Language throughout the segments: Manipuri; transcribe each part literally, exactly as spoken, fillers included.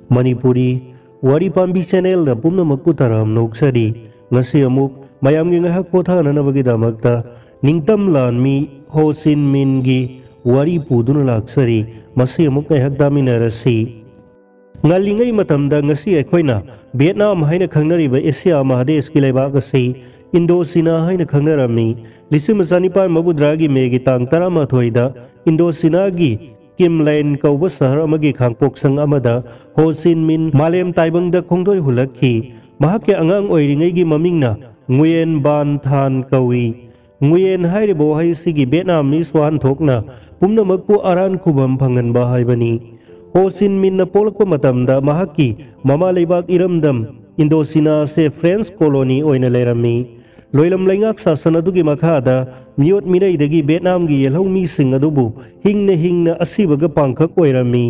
ꯃꯅꯤꯄꯨꯔꯤ ꯋꯥꯔꯤ ꯄꯥꯝꯕꯤ ꯆꯦꯅꯦꯜꯗ ꯄꯨꯝꯅꯃꯛꯄꯨ ꯇꯔꯥꯝꯅ ꯑꯣꯛꯆꯔꯤ꯫ ꯉꯁꯤ ꯑꯃꯨꯛ ꯃꯌꯥꯝꯒꯤ ꯉꯥꯏꯍꯥꯛ ꯄꯣꯊꯥꯅꯅꯕꯒꯤꯗꯃꯛꯇ ꯅꯤꯡꯇꯝ ꯂꯥꯟꯃꯤ ꯍꯣ ꯆꯤꯟ ꯃꯤꯟꯒꯤ ꯋꯥꯔꯤ ꯄꯨꯗꯨꯅ ꯂꯥꯛꯆꯔꯤ꯫ ꯃꯁꯤ ꯑꯃꯨꯛ ꯉꯥꯏꯍꯥꯛ ꯇꯥꯃꯤꯟꯅꯔꯁꯤ꯫ ꯉꯜꯂꯤꯉꯩ ꯃꯇꯝꯗ ꯉꯁꯤ ꯑꯩꯈꯣꯏꯅ ꯚꯤꯌꯦꯠꯅꯥꯝ ꯍꯥꯏꯅ ꯈꯪꯅꯔꯤꯕ ꯑꯦꯁꯤꯌꯥ ꯃꯍꯥꯗꯦꯁꯀꯤ ꯂꯩꯕꯥꯛ ꯑꯁꯤ ꯏꯟꯗꯣ ꯆꯤꯅꯥ ꯍꯥꯏꯅ ꯈꯪꯅꯔꯝꯃꯤ꯫ ꯂꯤꯁꯤꯡ ꯑꯃ ꯆꯅꯤꯄꯥꯟ ꯃꯧꯗ꯭ꯔꯥꯒꯤ ꯃꯦꯒꯤ ꯇꯥꯡ ꯇꯔꯥꯃꯥꯊꯣꯏꯗ ꯏꯟꯗꯣ ꯆꯤꯅꯥꯒꯤ ꯀꯤꯝꯂꯦꯟ ꯀꯧꯕ ꯁꯍꯔ ꯑꯃꯒꯤ ꯈꯥꯡꯄꯣꯛꯁꯪ ꯑꯃꯗ ꯍꯣ ꯆꯤꯟ ꯃꯤꯟ ꯃꯥꯂꯦꯝ ꯇꯥꯏꯕꯪꯗ ꯈꯣꯡꯗꯣꯏ ꯍꯨꯜꯂꯛꯈꯤ꯫ ꯃꯍꯥꯛꯀꯤ ꯑꯉꯥꯡ ꯑꯣꯏꯔꯤꯉꯩꯒꯤ ꯃꯃꯤꯡꯅ ꯉꯨꯌꯦꯟ ꯕꯥꯟ ꯊꯥꯟ ꯀꯧꯏ꯫ ꯉꯨꯌꯦꯟ ꯍꯥꯏꯔꯤꯕ ꯋꯥꯍꯩ ꯑꯁꯤꯒꯤ ꯚꯤꯌꯦꯠꯅꯥꯃꯤꯁ ꯋꯥꯍꯟꯊꯣꯛꯅ ꯄꯨꯝꯅꯃꯛꯄꯨ ꯑꯔꯥꯟ ꯈꯨꯕꯝ ꯐꯪꯍꯟꯕ ꯍꯥꯏꯕꯅꯤ꯫ ꯍꯣ ꯆꯤꯟ ꯃꯤꯟꯅ ꯄꯣꯛꯂꯛꯄ ꯃꯇꯝꯗ ꯃꯍꯥꯛꯀꯤ ꯃꯃꯥ ꯂꯩꯕꯥꯛ ꯏꯔꯝꯗꯝ ꯏꯟꯗꯣ ꯆꯤꯅꯥ ꯑꯁꯦ ꯐ꯭ꯔꯦꯟꯁ ꯀꯣꯂꯣꯅꯤ ꯑꯣꯏꯅ ꯂꯩꯔꯝꯃꯤ꯫ ꯂꯣꯏꯂꯝ ꯂꯩꯉꯥꯛ ꯁꯥꯁꯟ ꯑꯗꯨꯒꯤ ꯃꯈꯥꯗ ꯃꯤꯑꯣꯠ ꯃꯤꯅꯩꯗꯒꯤ ꯚꯤꯌꯦꯠꯅꯥꯝꯒꯤ ꯌꯦꯜꯍꯧꯃꯤꯁꯤꯡ ꯑꯗꯨꯕꯨ ꯍꯤꯡꯅ ꯍꯤꯡꯅ ꯑꯁꯤꯕꯒ ꯄꯥꯡꯈꯛ ꯑꯣꯏꯔꯝꯃꯤ꯫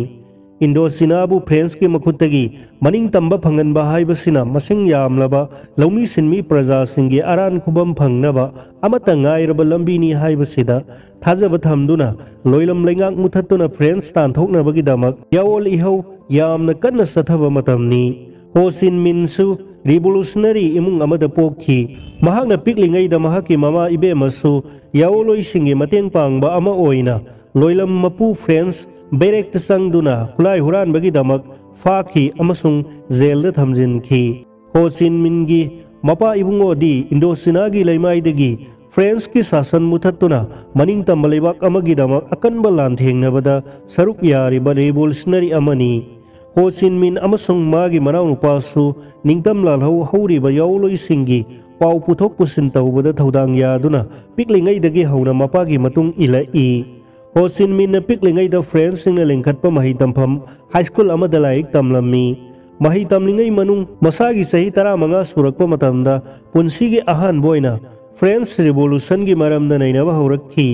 ꯏꯟꯗꯣ ꯆꯤꯅꯥꯕꯨ ꯐ꯭ꯔꯦꯟꯁꯀꯤ ꯃꯈꯨꯠꯇꯒꯤ ꯃꯅꯤꯡ ꯇꯝꯕ ꯐꯪꯍꯟꯕ ꯍꯥꯏꯕꯁꯤꯅ ꯃꯁꯤꯡ ꯌꯥꯝꯂꯕ ꯂꯧꯃꯤ ꯁꯤꯟꯃꯤ ꯄ꯭ꯔꯖꯥꯁꯤꯡꯒꯤ ꯑꯔꯥꯟ ꯈꯨꯕꯝ ꯐꯪꯅꯕ ꯑꯃꯠꯇ ꯉꯥꯏꯔꯕ ꯂꯝꯕꯤꯅꯤ ꯍꯥꯏꯕꯁꯤꯗ ꯊꯥꯖꯕ ꯊꯝꯗꯨꯅ ꯂꯣꯏꯂꯝ ꯂꯩꯉꯥꯛ ꯃꯨꯊꯠꯇꯨꯅ ꯐ꯭ꯔꯦꯟꯁ ꯇꯥꯟꯊꯣꯛꯅꯕꯒꯤꯗꯃꯛ ꯌꯥꯑꯣꯜ ꯏꯍꯧ ꯌꯥꯝꯅ ꯀꯟꯅ ꯆꯠꯊꯕ ꯃꯇꯝꯅꯤ꯫ ꯍꯣ ꯆꯤꯟ ꯃꯤꯟꯁꯨ ꯔꯤꯚꯣꯂꯨꯁꯅꯔꯤ ꯏꯃꯨꯡ ꯑꯃꯗ ꯄꯣꯛꯈꯤ꯫ ꯃꯍꯥꯛꯅ ꯄꯤꯛꯂꯤꯉꯩꯗ ꯃꯍꯥꯛꯀꯤ ꯃꯃꯥ ꯏꯕꯦꯝꯃꯁꯨ ꯌꯥꯑꯣꯜꯂꯣꯏꯁꯤꯡꯒꯤ ꯃꯇꯦꯡ ꯄꯥꯡꯕ ꯑꯃ ꯑꯣꯏꯅ ꯂꯣꯏꯂꯝ ꯃꯄꯨ ꯐ꯭ꯔꯦꯟꯁ ꯕꯦꯔꯦꯛꯇ ꯆꯪꯗꯨꯅ ꯈꯨꯠꯂꯥꯏ ꯍꯨꯔꯥꯟꯕꯒꯤꯗꯃꯛ ꯐꯥꯈꯤ ꯑꯃꯁꯨꯡ ꯖꯦꯜꯗ ꯊꯝꯖꯤꯟꯈꯤ꯫ ꯍꯣ ꯆꯤꯟ ꯃꯤꯟꯒꯤ ꯃꯄꯥ ꯏꯕꯨꯡꯉꯣꯗꯤ ꯏꯟꯗꯣ ꯆꯤꯅꯥꯒꯤ ꯂꯩꯃꯥꯏꯗꯒꯤ ꯐ꯭ꯔꯦꯟꯁꯀꯤ ꯁꯥꯁꯟ ꯃꯨꯊꯠꯇꯨꯅ ꯃꯅꯤꯡ ꯇꯝꯕ ꯂꯩꯕꯥꯛ ꯑꯃꯒꯤꯗꯃꯛ ꯑꯀꯟꯕ ꯂꯥꯟꯊꯦꯡꯅꯕꯗ ꯁꯔꯨꯛ ꯌꯥꯔꯤꯕ ꯔꯤꯚꯣꯂꯨꯁꯅꯔꯤ ꯑꯃꯅꯤ꯫ ꯍꯣ ꯆꯤꯟ ꯃꯤꯟ ꯑꯃꯁꯨꯡ ꯃꯥꯒꯤ ꯃꯅꯥꯎꯅꯨꯄꯥꯁꯨ ꯅꯤꯡꯇꯝ ꯂꯥꯜꯍꯧ ꯍꯧꯔꯤꯕ ꯌꯥꯑꯣꯜꯂꯣꯏꯁꯤꯡꯒꯤ ꯄꯥꯎ ꯄꯨꯊꯣꯛ ꯄꯨꯁꯤꯟ ꯇꯧꯕꯗ ꯊꯧꯗꯥꯡ ꯌꯥꯗꯨꯅ ꯄꯤꯛꯂꯤꯉꯩꯗꯒꯤ ꯍꯧꯅ ꯃꯄꯥꯒꯤ ꯃꯇꯨꯡ ꯏꯜꯂꯛꯏ꯫ ꯍꯣ ꯆꯤꯟ ꯃꯤꯟꯅ ꯄꯤꯛꯂꯤꯉꯩꯗ ꯐ꯭ꯔꯦꯟꯁꯁꯤꯡꯅ ꯂꯤꯡꯈꯠꯄ ꯃꯍꯩ ꯇꯝꯐꯝ ꯍꯥꯏ ꯁ꯭ꯀꯨꯜ ꯑꯃꯗ ꯂꯥꯏꯔꯤꯛ ꯇꯝꯂꯝꯃꯤ꯫ ꯃꯍꯩ ꯇꯝꯂꯤꯉꯩ ꯃꯅꯨꯡ ꯃꯁꯥꯒꯤ ꯆꯍꯤ ꯇꯔꯥꯃꯉꯥ ꯁꯨꯔꯛꯄ ꯃꯇꯝꯗ ꯄꯨꯟꯁꯤꯒꯤ ꯑꯍꯥꯟꯕ ꯑꯣꯏꯅ ꯐ꯭ꯔꯦꯟꯁ ꯔꯤꯚꯣꯂꯨꯁꯟꯒꯤ ꯃꯔꯝꯗ ꯅꯩꯅꯕ ꯍꯧꯔꯛꯈꯤ꯫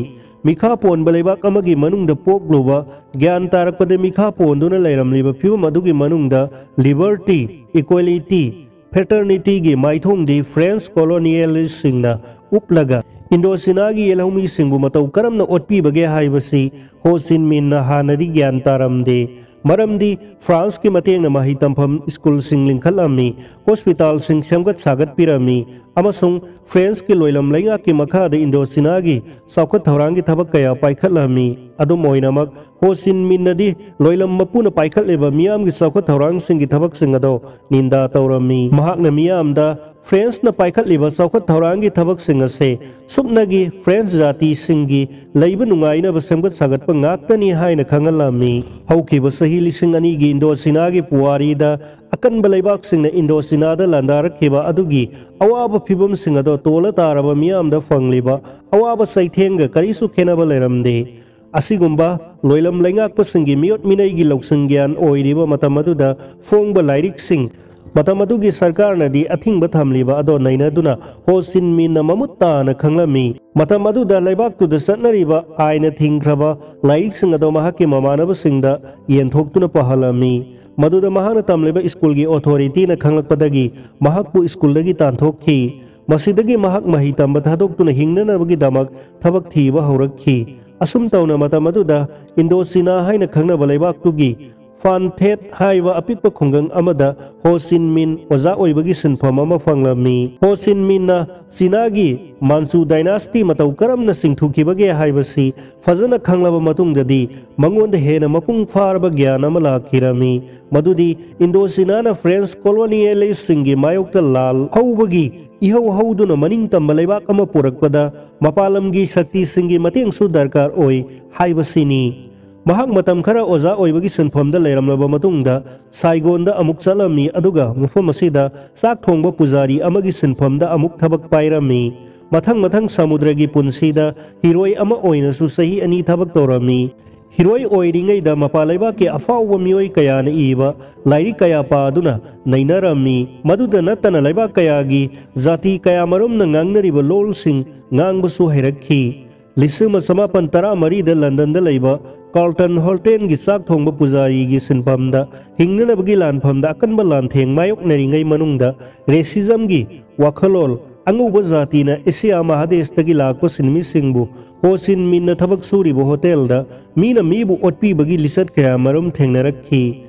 ꯃꯤꯈꯥ ꯄꯣꯟꯕ ꯂꯩꯕꯥꯛ ꯑꯃꯒꯤ ꯃꯅꯨꯡꯗ ꯄꯣꯛꯂꯨꯕ ꯒ꯭ꯌꯥꯟ ꯇꯥꯔꯛꯄꯗ ꯃꯤꯈꯥ ꯄꯣꯟꯗꯨꯅ ꯂꯩꯔꯝꯂꯤꯕ ꯐꯤꯕꯝ ꯑꯗꯨꯒꯤ ꯃꯅꯨꯡꯗ ꯂꯤꯕꯔꯇꯤ, ꯏꯀ꯭ꯋꯦꯂꯤꯇꯤ, ꯐ꯭ꯔꯦꯇꯔꯅꯤꯇꯤꯒꯤ ꯃꯥꯏꯊꯣꯡꯗꯤ ꯐ꯭ꯔꯦꯟꯁ ꯀꯣꯂꯣꯅꯤꯌꯦꯂꯤꯁꯁꯤꯡꯅ ꯎꯞꯂꯒ ꯏꯟꯗꯣ ꯆꯤꯅꯥꯒꯤ ꯌꯦꯜꯍꯧꯃꯤꯁꯤꯡꯕꯨ ꯃꯇꯧ ꯀꯔꯝꯅ ꯑꯣꯠꯄꯤꯕꯒꯦ ꯍꯥꯏꯕꯁꯤ ꯍꯣ ꯆꯤꯟ ꯃꯤꯟꯅ ꯍꯥꯟꯅꯗꯤ ꯒ꯭ꯌꯥꯟ ꯇꯥꯔꯝꯗꯦ꯫ ꯃꯔꯝꯗꯤ ꯐ꯭ꯔꯥꯟꯁꯀꯤ ꯃꯇꯦꯡꯅ ꯃꯍꯩ ꯇꯝꯐꯝ ꯁ꯭ꯀꯨꯜꯁꯤꯡ ꯂꯤꯡꯈꯠꯂꯝꯃꯤ, ꯍꯣꯁꯄꯤꯇꯥꯜꯁꯤꯡ ꯁꯦꯝꯒꯠ ꯁꯥꯒꯠꯄꯤꯔꯝꯃꯤ, ꯑꯃꯁꯨꯡ ꯐ꯭ꯔꯦꯟꯁꯀꯤ ꯂꯣꯏꯂꯝ ꯂꯩꯉꯥꯛꯀꯤ ꯃꯈꯥꯗ ꯏꯟꯗꯣ ꯆꯤꯅꯥꯒꯤ ꯆꯥꯎꯈꯠ ꯊꯧꯔꯥꯡꯒꯤ ꯊꯕꯛ ꯀꯌꯥ ꯄꯥꯏꯈꯠꯂꯝꯃꯤ꯫ ꯑꯗꯨꯝ ꯑꯣꯏꯅꯃꯛ, ꯍꯣ ꯆꯤꯟ ꯃꯤꯟꯅꯗꯤ ꯂꯣꯏꯂꯝ ꯃꯄꯨꯅ ꯄꯥꯏꯈꯠꯂꯤꯕ ꯃꯤꯌꯥꯝꯒꯤ ꯆꯥꯎꯈꯠ ꯊꯧꯔꯥꯡꯁꯤꯡꯒꯤ ꯊꯕꯛꯁꯤꯡ ꯑꯗꯣ ꯅꯤꯟꯗꯥ ꯇꯧꯔꯝꯃꯤ꯫ ꯃꯍꯥꯛꯅ ꯃꯤꯌꯥꯝꯗ ꯐ꯭ꯔꯦꯟꯁꯅ ꯄꯥꯏꯈꯠꯂꯤꯕ ꯆꯥꯎꯈꯠ ꯊꯧꯔꯥꯡꯒꯤ ꯊꯕꯛꯁꯤꯡ ꯑꯁꯦ ꯁꯨꯞꯅꯒꯤ ꯐ꯭ꯔꯦꯟꯁ ꯖꯥꯇꯤꯁꯤꯡꯒꯤ ꯂꯩꯕ ꯅꯨꯡꯉꯥꯏꯅꯕ ꯁꯦꯝꯒꯠ ꯁꯥꯒꯠꯄ ꯉꯥꯛꯇꯅꯤ ꯍꯥꯏꯅ ꯈꯪꯍꯜꯂꯝꯃꯤ꯫ ꯍꯧꯈꯤꯕ ꯆꯍꯤ ꯂꯤꯁꯤꯡ ꯑꯅꯤꯒꯤ ꯏꯟꯗꯣ ꯆꯤꯅꯥꯒꯤ ꯄꯨꯋꯥꯔꯤꯗ ꯑꯀꯟꯕ ꯂꯩꯕꯥꯛꯁꯤꯡꯅ ꯏꯟꯗꯣ ꯆꯤꯅꯥꯗ ꯂꯥꯟꯗꯥꯔꯛꯈꯤꯕ ꯑꯗꯨꯒꯤ ꯑꯋꯥꯕ ꯐꯤꯕꯝꯁꯤꯡ ꯑꯗꯣ ꯇꯣꯜꯂ ꯇꯥꯔꯕ ꯃꯤꯌꯥꯝꯗ ꯐꯪꯂꯤꯕ ꯑꯋꯥꯕ ꯆꯩꯊꯦꯡꯒ ꯀꯔꯤꯁꯨ ꯈꯦꯠꯅꯕ ꯂꯩꯔꯝꯗꯦ꯫ ꯑꯁꯤꯒꯨꯝꯕ ꯂꯣꯏꯂꯝ ꯂꯩꯉꯥꯛꯄꯁꯤꯡꯒꯤ ꯃꯤꯑꯣꯠ ꯃꯤꯅꯩꯒꯤ ꯂꯧꯁꯤꯡ ꯒ꯭ꯌꯥꯟ ꯑꯣꯏꯔꯤꯕ ꯃꯇꯝ ꯑꯗꯨꯗ ꯐꯣꯡꯕ ꯂꯥꯏꯔꯤꯛꯁꯤꯡ, ꯃꯇꯝ ꯑꯗꯨꯒꯤ ꯁꯔꯀꯥꯔꯅꯗꯤ ꯑꯊꯤꯡꯕ ꯊꯝꯂꯤꯕ ꯑꯗꯣ ꯅꯩꯅꯗꯨꯅ ꯍꯣ ꯆꯤꯟ ꯃꯤꯟꯅ ꯃꯃꯨꯠ ꯇꯥꯅ ꯈꯪꯂꯝꯃꯤ꯫ ꯃꯇꯝ ꯑꯗꯨꯗ ꯂꯩꯕꯥꯛꯇꯨꯗ ꯆꯠꯅꯔꯤꯕ ꯑꯥꯏꯟꯅ ꯊꯤꯡꯈ꯭ꯔꯕ ꯂꯥꯏꯔꯤꯛꯁꯤꯡ ꯑꯗꯣ ꯃꯍꯥꯛꯀꯤ ꯃꯃꯥꯟꯅꯕꯁꯤꯡꯗ ꯌꯦꯟꯊꯣꯛꯇꯨꯅ ꯄꯥꯍꯜꯂꯝꯃꯤ꯫ ꯃꯗꯨꯗ ꯃꯍꯥꯛꯅ ꯇꯝꯂꯤꯕ ꯁ꯭ꯀꯨꯜꯒꯤ ꯑꯣꯊꯣꯔꯤꯇꯤꯅ ꯈꯪꯂꯛꯄꯗꯒꯤ ꯃꯍꯥꯛꯄꯨ ꯁ꯭ꯀꯨꯜꯗꯒꯤ ꯇꯥꯟꯊꯣꯛꯈꯤ꯫ ꯃꯁꯤꯗꯒꯤ ꯃꯍꯥꯛ ꯃꯍꯩ ꯇꯝꯕ ꯊꯥꯗꯣꯛꯇꯨꯅ ꯍꯤꯡꯅꯅꯕꯒꯤꯗꯃꯛ ꯊꯕꯛ ꯊꯤꯕ ꯍꯧꯔꯛꯈꯤ꯫ ꯑꯁꯨꯝ ꯇꯧꯅ ꯃꯇꯝ ꯑꯗꯨꯗ ꯏꯟꯗꯣ ꯆꯤꯅꯥ ꯍꯥꯏꯅ ꯈꯪꯅꯕ ꯂꯩꯕꯥꯛꯇꯨꯒꯤ ꯐꯥꯟꯊꯦꯠ ꯍꯥꯏꯕ ꯑꯄꯤꯛꯄ ꯈꯨꯡꯒꯪ ꯑꯃꯗ ꯍꯣ ꯆꯤꯟ ꯃꯤꯟ ꯑꯣꯖꯥ ꯑꯣꯏꯕꯒꯤ ꯁꯤꯟꯐꯝ ꯑꯃ ꯐꯪꯂꯝꯃꯤ꯫ ꯍꯣ ꯆꯤꯟ ꯃꯤꯟꯅ ꯆꯤꯅꯥꯒꯤ ꯃꯥꯟꯆꯨ ꯗꯥꯏꯅꯥꯁꯇꯤ ꯃꯇꯧ ꯀꯔꯝꯅ ꯆꯤꯡꯊꯣꯛꯈꯤꯕꯒꯦ ꯍꯥꯏꯕꯁꯤ ꯐꯖꯅ ꯈꯪꯂꯕ ꯃꯇꯨꯡꯗꯗꯤ ꯃꯉꯣꯟꯗ ꯍꯦꯟꯅ ꯃꯄꯨꯡ ꯐꯥꯔꯕ ꯒ꯭ꯌꯥꯟ ꯑꯃ ꯂꯥꯛꯈꯤꯔꯝꯃꯤ꯫ ꯃꯗꯨꯗꯤ ꯏꯟꯗꯣ ꯆꯤꯅꯥꯅ ꯐ꯭ꯔꯦꯟꯁ ꯀꯣꯂꯣꯅꯤꯌꯦꯂꯤꯁꯁꯤꯡꯒꯤ ꯃꯥꯌꯣꯛꯇ ꯂꯥꯜ ꯍꯧꯕꯒꯤ ꯏꯍꯧ ꯍꯧꯗꯨꯅ ꯃꯅꯤꯡ ꯇꯝꯕ ꯂꯩꯕꯥꯛ ꯑꯃ ꯄꯨꯔꯛꯄꯗ ꯃꯄꯥꯟ ꯂꯝꯒꯤ ꯁꯛꯇꯤꯁꯤꯡꯒꯤ ꯃꯇꯦꯡꯁꯨ ꯗꯔꯀꯥꯔ ꯑꯣꯏ ꯍꯥꯏꯕꯁꯤꯅꯤ꯫ ꯃꯍꯥꯛ ꯃꯇꯝ ꯈꯔ ꯑꯣꯖꯥ ꯑꯣꯏꯕꯒꯤ ꯁꯤꯟꯐꯝꯗ ꯂꯩꯔꯝꯂꯕ ꯃꯇꯨꯡꯗ ꯁꯥꯏꯒꯣꯟꯗ ꯑꯃꯨꯛ ꯆꯠꯂꯝꯃꯤ, ꯑꯗꯨꯒ ꯃꯐꯝ ꯑꯁꯤꯗ ꯆꯥꯛ ꯊꯣꯡꯕ ꯄꯨꯖꯥꯔꯤ ꯑꯃꯒꯤ ꯁꯤꯟꯐꯝꯗ ꯑꯃꯨꯛ ꯊꯕꯛ ꯄꯥꯏꯔꯝꯃꯤ꯫ ꯃꯊꯪ ꯃꯊꯪ ꯁꯃꯨꯗ꯭ꯔꯒꯤ ꯄꯨꯟꯁꯤꯗ ꯍꯤꯔꯣꯏ ꯑꯃ ꯑꯣꯏꯅꯁꯨ ꯆꯍꯤ ꯑꯅꯤ ꯊꯕꯛ ꯇꯧꯔꯝꯃꯤ꯫ ꯍꯤꯔꯣꯏ ꯑꯣꯏꯔꯤꯉꯩꯗ ꯃꯄꯥꯟ ꯂꯩꯕꯥꯛꯀꯤ ꯑꯐꯥꯎꯕ ꯃꯤꯑꯣꯏ ꯀꯌꯥꯅ ꯏꯕ ꯂꯥꯏꯔꯤꯛ ꯀꯌꯥ ꯄꯥꯗꯨꯅ ꯅꯩꯅꯔꯝꯃꯤ꯫ ꯃꯗꯨꯗ ꯅꯠꯇꯅ ꯂꯩꯕꯥꯛ ꯀꯌꯥꯒꯤ ꯖꯥꯇꯤ ꯀꯌꯥꯃꯔꯨꯝꯅ ꯉꯥꯡꯅꯔꯤꯕ ꯂꯣꯜꯁꯤꯡ ꯉꯥꯡꯕꯁꯨ ꯍꯩꯔꯛꯈꯤ꯫ ꯂꯤꯁꯤꯡ ꯑꯃ ꯆꯃꯥꯄꯟ ꯇꯔꯥꯃꯔꯤꯗ ꯂꯟꯗꯟꯗ ꯂꯩꯕ ꯀꯥꯔꯜꯇꯟ ꯍꯣꯜꯇꯦꯟꯒꯤ ꯆꯥꯛ ꯊꯣꯡꯕ ꯄꯨꯖꯥꯔꯤꯒꯤ ꯁꯤꯟꯐꯝꯗ ꯍꯤꯡꯅꯅꯕꯒꯤ ꯂꯥꯟꯐꯝꯗ ꯑꯀꯟꯕ ꯂꯥꯟꯊꯦꯡ ꯃꯥꯌꯣꯛꯅꯔꯤꯉꯩ ꯃꯅꯨꯡꯗ ꯔꯦꯁꯤꯖꯝꯒꯤ ꯋꯥꯈꯜꯂꯣꯟ ꯑꯉꯧꯕ ꯖꯥꯇꯤꯅ ꯑꯦꯁꯤꯌꯥ ꯃꯍꯥꯗꯦꯁꯇꯒꯤ ꯂꯥꯛꯄ ꯁꯤꯟꯃꯤꯁꯤꯡꯕꯨ ꯍꯣ ꯆꯤꯟ ꯃꯤꯟꯅ ꯊꯕꯛ ꯁꯨꯔꯤꯕ ꯍꯣꯇꯦꯜꯗ ꯃꯤꯅ ꯃꯤꯕꯨ ꯑꯣꯠꯄꯤꯕꯒꯤ ꯂꯤꯆꯠ ꯀꯌꯥ ꯃꯔꯨꯝ ꯊꯦꯡꯅꯔꯛꯈꯤ꯫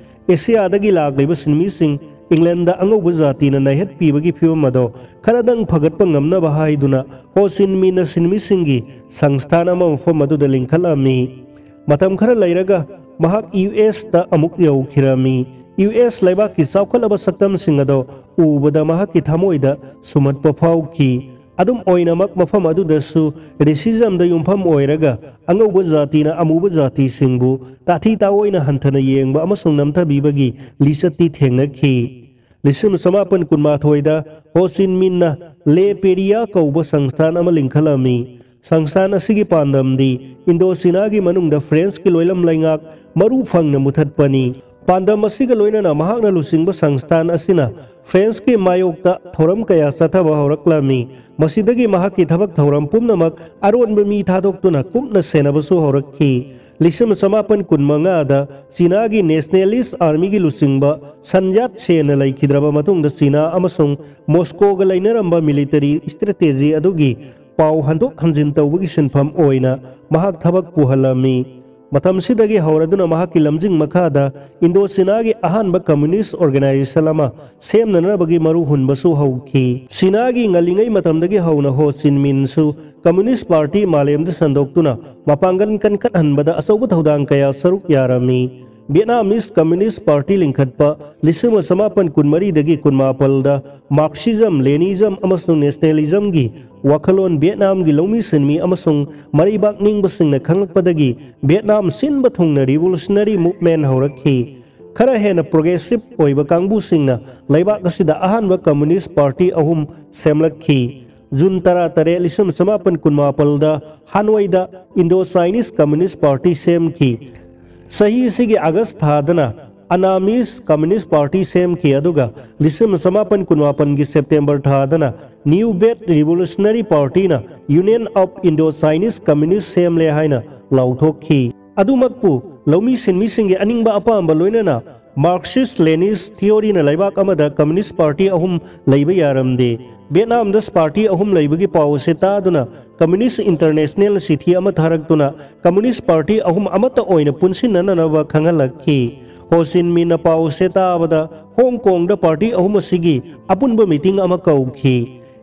ꯑꯦꯁꯤꯌꯥꯗꯒꯤ ꯂꯥꯛꯂꯤꯕ ꯁꯤꯟꯃꯤꯁꯤꯡ ꯏꯪꯂꯦꯟꯗ ꯑꯉꯧꯕ ꯖꯥꯇꯤꯅ ꯅꯩꯍꯠꯄꯤꯕꯒꯤ ꯐꯤꯕꯝ ꯑꯗꯣ ꯈꯔꯗꯪ ꯐꯒꯠꯄ ꯉꯝꯅꯕ ꯍꯥꯏꯗꯨꯅ ꯍꯣ ꯆꯤꯟ ꯃꯤꯟꯅ ꯁꯤꯟꯃꯤꯁꯤꯡꯒꯤ ꯁꯪꯁꯊꯥꯟ ꯑꯃ ꯃꯐꯝ ꯑꯗꯨꯗ ꯂꯤꯡꯈꯠꯂꯝꯃꯤ꯫ ꯃꯇꯝ ꯈꯔ ꯂꯩꯔꯒ ꯃꯍꯥꯛ ꯌꯨ ꯑꯦꯁꯇ ꯑꯃꯨꯛ ꯌꯧꯈꯤꯔꯝꯃꯤ꯫ ꯌꯨ ꯑꯦꯁ ꯂꯩꯕꯥꯛꯀꯤ ꯆꯥꯎꯈꯠꯂꯕ ꯁꯛꯇꯝꯁꯤꯡ ꯑꯗꯣ ꯎꯕꯗ ꯃꯍꯥꯛꯀꯤ ꯊꯃꯣꯏꯗ ꯁꯨꯝꯍꯠꯄ ꯐꯥꯎꯈꯤ꯫ ꯑꯗꯨꯝ ꯑꯣꯏꯅꯃꯛ, ꯃꯐꯝ ꯑꯗꯨꯗꯁꯨ ꯔꯦꯁꯤꯖꯝꯗ ꯌꯨꯝꯐꯝ ꯑꯣꯏꯔꯒ ꯑꯉꯧꯕ ꯖꯥꯇꯤꯅ ꯑꯃꯨꯕ ꯖꯥꯇꯤꯁꯤꯡꯕꯨ ꯇꯥꯊꯤ ꯇꯥꯑꯣꯏꯅ ꯍꯟꯊꯅ ꯌꯦꯡꯕ ꯑꯃꯁꯨꯡ ꯅꯝꯊꯕꯤꯕꯒꯤ ꯂꯤꯆꯠꯇꯤ ꯊꯦꯡꯅꯈꯤ꯫ ꯂꯤꯁꯤꯡ ꯆꯃꯥꯄꯟ ꯀꯨꯟꯃꯥꯊꯣꯏꯗ ꯍꯣ ꯆꯤꯟ ꯃꯤꯟꯅ ꯂꯦ ꯄꯦꯔꯤꯌꯥ ꯀꯧꯕ ꯁꯪꯁꯊꯥꯟ ꯑꯃ ꯂꯤꯡꯈꯠꯂꯝꯃꯤ꯫ ꯁꯪꯁꯊꯥꯟ ꯑꯁꯤꯒꯤ ꯄꯥꯟꯗꯝꯗꯤ ꯏꯟꯗꯣ ꯆꯤꯅꯥꯒꯤ ꯃꯅꯨꯡꯗ ꯐ꯭ꯔꯦꯟꯁꯀꯤ ꯂꯣꯏꯂꯝ ꯂꯩꯉꯥꯛ ꯃꯔꯨ ꯐꯪꯅ ꯃꯨꯊꯠꯄꯅꯤ꯫ ꯄꯥꯟꯗꯝ ꯑꯁꯤꯒ ꯂꯣꯏꯅꯅ ꯃꯍꯥꯛꯅ ꯂꯨꯆꯤꯡꯕ ꯁꯪꯁꯊꯥꯟ ꯑꯁꯤꯅ ꯐ꯭ꯔꯦꯟꯁꯀꯤ ꯃꯥꯌꯣꯛꯇ ꯊꯧꯔꯝ ꯀꯌꯥ ꯆꯠꯊꯕ ꯍꯧꯔꯛꯂꯝꯃꯤ꯫ ꯃꯁꯤꯗꯒꯤ ꯃꯍꯥꯛꯀꯤ ꯊꯕꯛ ꯊꯧꯔꯝ ꯄꯨꯝꯅꯃꯛ ꯑꯔꯣꯟꯕ ꯃꯤ ꯊꯥꯗꯣꯛꯇꯨꯅ ꯀꯨꯞꯅ ꯁꯦꯟꯅꯕꯁꯨ ꯍꯧꯔꯛꯈꯤ꯫ ꯂꯤꯁꯤꯡ ꯆꯃꯥꯄꯟ ꯀꯨꯟꯃꯉꯥꯗ ꯆꯤꯅꯥꯒꯤ ꯅꯦꯁꯅꯦꯂꯤꯁ ꯑꯥꯔꯃꯤꯒꯤ ꯂꯨꯆꯤꯡꯕ ꯁꯟ ꯌꯥꯠ ꯁꯦꯟꯅ ꯂꯩꯈꯤꯗ꯭ꯔꯕ ꯃꯇꯨꯡꯗ ꯆꯤꯅꯥ ꯑꯃꯁꯨꯡ ꯃꯣꯁꯀꯣꯒ ꯂꯩꯅꯔꯝꯕ ꯃꯤꯂꯤꯇꯔꯤ ꯁ꯭ꯇ꯭ꯔꯦꯇꯦꯖꯤ ꯑꯗꯨꯒꯤ ꯄꯥꯎ ꯍꯟꯗꯣꯛ ꯍꯟꯖꯤꯟ ꯇꯧꯕꯒꯤ ꯁꯤꯟꯐꯝ ꯑꯣꯏꯅ ꯃꯍꯥꯛ ꯊꯕꯛ ꯄꯨꯍꯜꯂꯝꯃꯤ꯫ ꯃꯇꯝꯁꯤꯗꯒꯤ ꯍꯧꯔꯗꯨꯅ ꯃꯍꯥꯛꯀꯤ ꯂꯝꯖꯤꯡ ꯃꯈꯥꯗ ꯏꯟꯗꯣ ꯆꯤꯅꯥꯒꯤ ꯑꯍꯥꯟꯕ ꯀꯝꯃ꯭ꯌꯨꯅꯤꯁ ꯑꯣꯔꯒꯅꯥꯏꯖꯦꯁꯟ ꯑꯃ ꯁꯦꯝꯅꯅꯕꯒꯤ ꯃꯔꯨ ꯍꯨꯟꯕꯁꯨ ꯍꯧꯈꯤ꯫ ꯆꯤꯅꯥꯒꯤ ꯉꯜꯂꯤꯉꯩ ꯃꯇꯝꯗꯒꯤ ꯍꯧꯅ ꯍꯣ ꯆꯤꯟ ꯃꯤꯟꯁꯨ ꯀꯝꯃ꯭ꯌꯨꯅꯤꯁ ꯄꯥꯔꯇꯤ ꯃꯥꯂꯦꯝꯗ ꯁꯟꯗꯣꯛꯇꯨꯅ ꯃꯄꯥꯡꯒꯜ ꯀꯟꯈꯠꯍꯟꯕꯗ ꯑꯆꯧꯕ ꯊꯧꯗꯥꯡ ꯀꯌꯥ ꯁꯔꯨꯛ ꯌꯥꯔꯝꯃꯤ꯫ ꯚꯤꯌꯦꯠꯅꯥꯃꯤꯁ ꯀꯝꯃ꯭ꯌꯨꯅꯤꯁ ꯄꯥꯔꯇꯤ ꯂꯤꯡꯈꯠꯄ ꯂꯤꯁꯤꯡ ꯑꯃ ꯆꯃꯥꯄꯟ ꯀꯨꯟꯃꯔꯤꯗꯒꯤ ꯀꯨꯟꯃꯥꯄꯜꯗ ꯃꯥꯔꯛꯁꯤꯖꯝ, ꯂꯦꯅꯤꯖꯝ ꯑꯃꯁꯨꯡ ꯅꯦꯁꯅꯦꯂꯤꯖꯝꯒꯤ ꯋꯥꯈꯜꯂꯣꯟ ꯚꯤꯌꯦꯠꯅꯥꯝꯒꯤ ꯂꯧꯃꯤ ꯁꯤꯟꯃꯤ ꯑꯃꯁꯨꯡ ꯃꯔꯩꯕꯥꯛ ꯅꯤꯡꯕꯁꯤꯡꯅ ꯈꯪꯂꯛꯄꯗꯒꯤ ꯚꯤꯌꯦꯠꯅꯥꯝ ꯁꯤꯟꯕ ꯊꯨꯡꯅ ꯔꯤꯚꯣꯂꯨꯁꯅꯔꯤ ꯃꯨꯚꯃꯦꯟ ꯍꯧꯔꯛꯈꯤ꯫ ꯈꯔ ꯍꯦꯟꯅ ꯄ꯭ꯔꯣꯒ꯭ꯔꯦꯁꯤꯚ ꯑꯣꯏꯕ ꯀꯥꯡꯕꯨꯁꯤꯡꯅ ꯂꯩꯕꯥꯛ ꯑꯁꯤꯗ ꯑꯍꯥꯟꯕ ꯀꯝꯃ꯭ꯌꯨꯅꯤꯁ ꯄꯥꯔꯇꯤ ꯑꯍꯨꯝ ꯁꯦꯝꯂꯛꯈꯤ꯫ ꯖꯨꯟ ꯇꯔꯥꯇꯔꯦꯠ, ꯂꯤꯁꯤꯡ ꯆꯃꯥꯄꯟ ꯀꯨꯟꯃꯥꯄꯜꯗ ꯍꯥꯅꯣꯏꯗ ꯏꯟꯗꯣ ꯆꯥꯏꯅꯤꯁ ꯀꯝꯃ꯭ꯌꯨꯅꯤꯁ ꯄꯥꯔꯇꯤ ꯁꯦꯝꯈꯤ꯫ ꯆꯍꯤ ꯑꯁꯤꯒꯤ ꯑꯥꯒꯁ ꯊꯥꯗꯅ ꯑꯅꯥꯃꯤꯁ ꯀꯝꯃ꯭ꯌꯨꯅꯤꯁ ꯄꯥꯔꯇꯤ ꯁꯦꯝꯈꯤ, ꯑꯗꯨꯒ ꯂꯤꯁꯤꯡ ꯆꯃꯥꯄꯟ ꯀꯨꯟꯃꯥꯄꯟꯒꯤ ꯁꯦꯞꯇꯦꯝꯕꯔ ꯊꯥꯗꯅ ꯅ꯭ꯌꯨ ꯕꯦꯠ ꯔꯤꯚꯣꯂꯨꯁꯅꯔꯤ ꯄꯥꯔꯇꯤꯅ union of Indo Chinese communist ꯁꯦꯝꯂꯦ ꯍꯥꯏꯅ ꯂꯥꯎꯊꯣꯛꯈꯤ꯫ ꯑꯗꯨꯃꯛꯄꯨ ꯂꯧꯃꯤ ꯁꯤꯟꯃꯤꯁꯤꯡꯒꯤ ꯑꯅꯤꯡꯕ ꯑꯄꯥꯝꯕ ꯂꯣꯏꯅꯅ Marxist Leninist theoryꯅ ꯂꯩꯕꯥꯛ ꯑꯃꯗ Communist Party ꯑꯍꯨꯝ ꯂꯩꯕ ꯌꯥꯔꯝꯗꯦ꯫ ꯚꯤꯌꯦꯠꯅꯥꯝꯗ party ꯑꯍꯨꯝ ꯂꯩꯕꯒꯤ ꯄꯥꯎ ꯑꯁꯤ ꯇꯥꯗꯨꯅ Communist International ꯆꯤꯊꯤ ꯑꯃ ꯊꯥꯔꯛꯇꯨꯅ Communist Party ꯑꯍꯨꯝ ꯑꯃꯠꯇ ꯑꯣꯏꯅ ꯄꯨꯟꯁꯤꯟꯅꯅꯕ ꯈꯪꯍꯜꯂꯛꯈꯤ꯫ ꯍꯣ ꯆꯤꯟ ꯃꯤꯟꯅ ꯄꯥꯎ ꯑꯁꯤ ꯇꯥꯕꯗ ꯍꯣꯡ ꯀꯣꯡꯗ party ꯑꯍꯨꯝ ꯑꯁꯤꯒꯤ ꯑꯄꯨꯟꯕ meeting ꯑꯃ ꯀꯧꯈꯤ꯫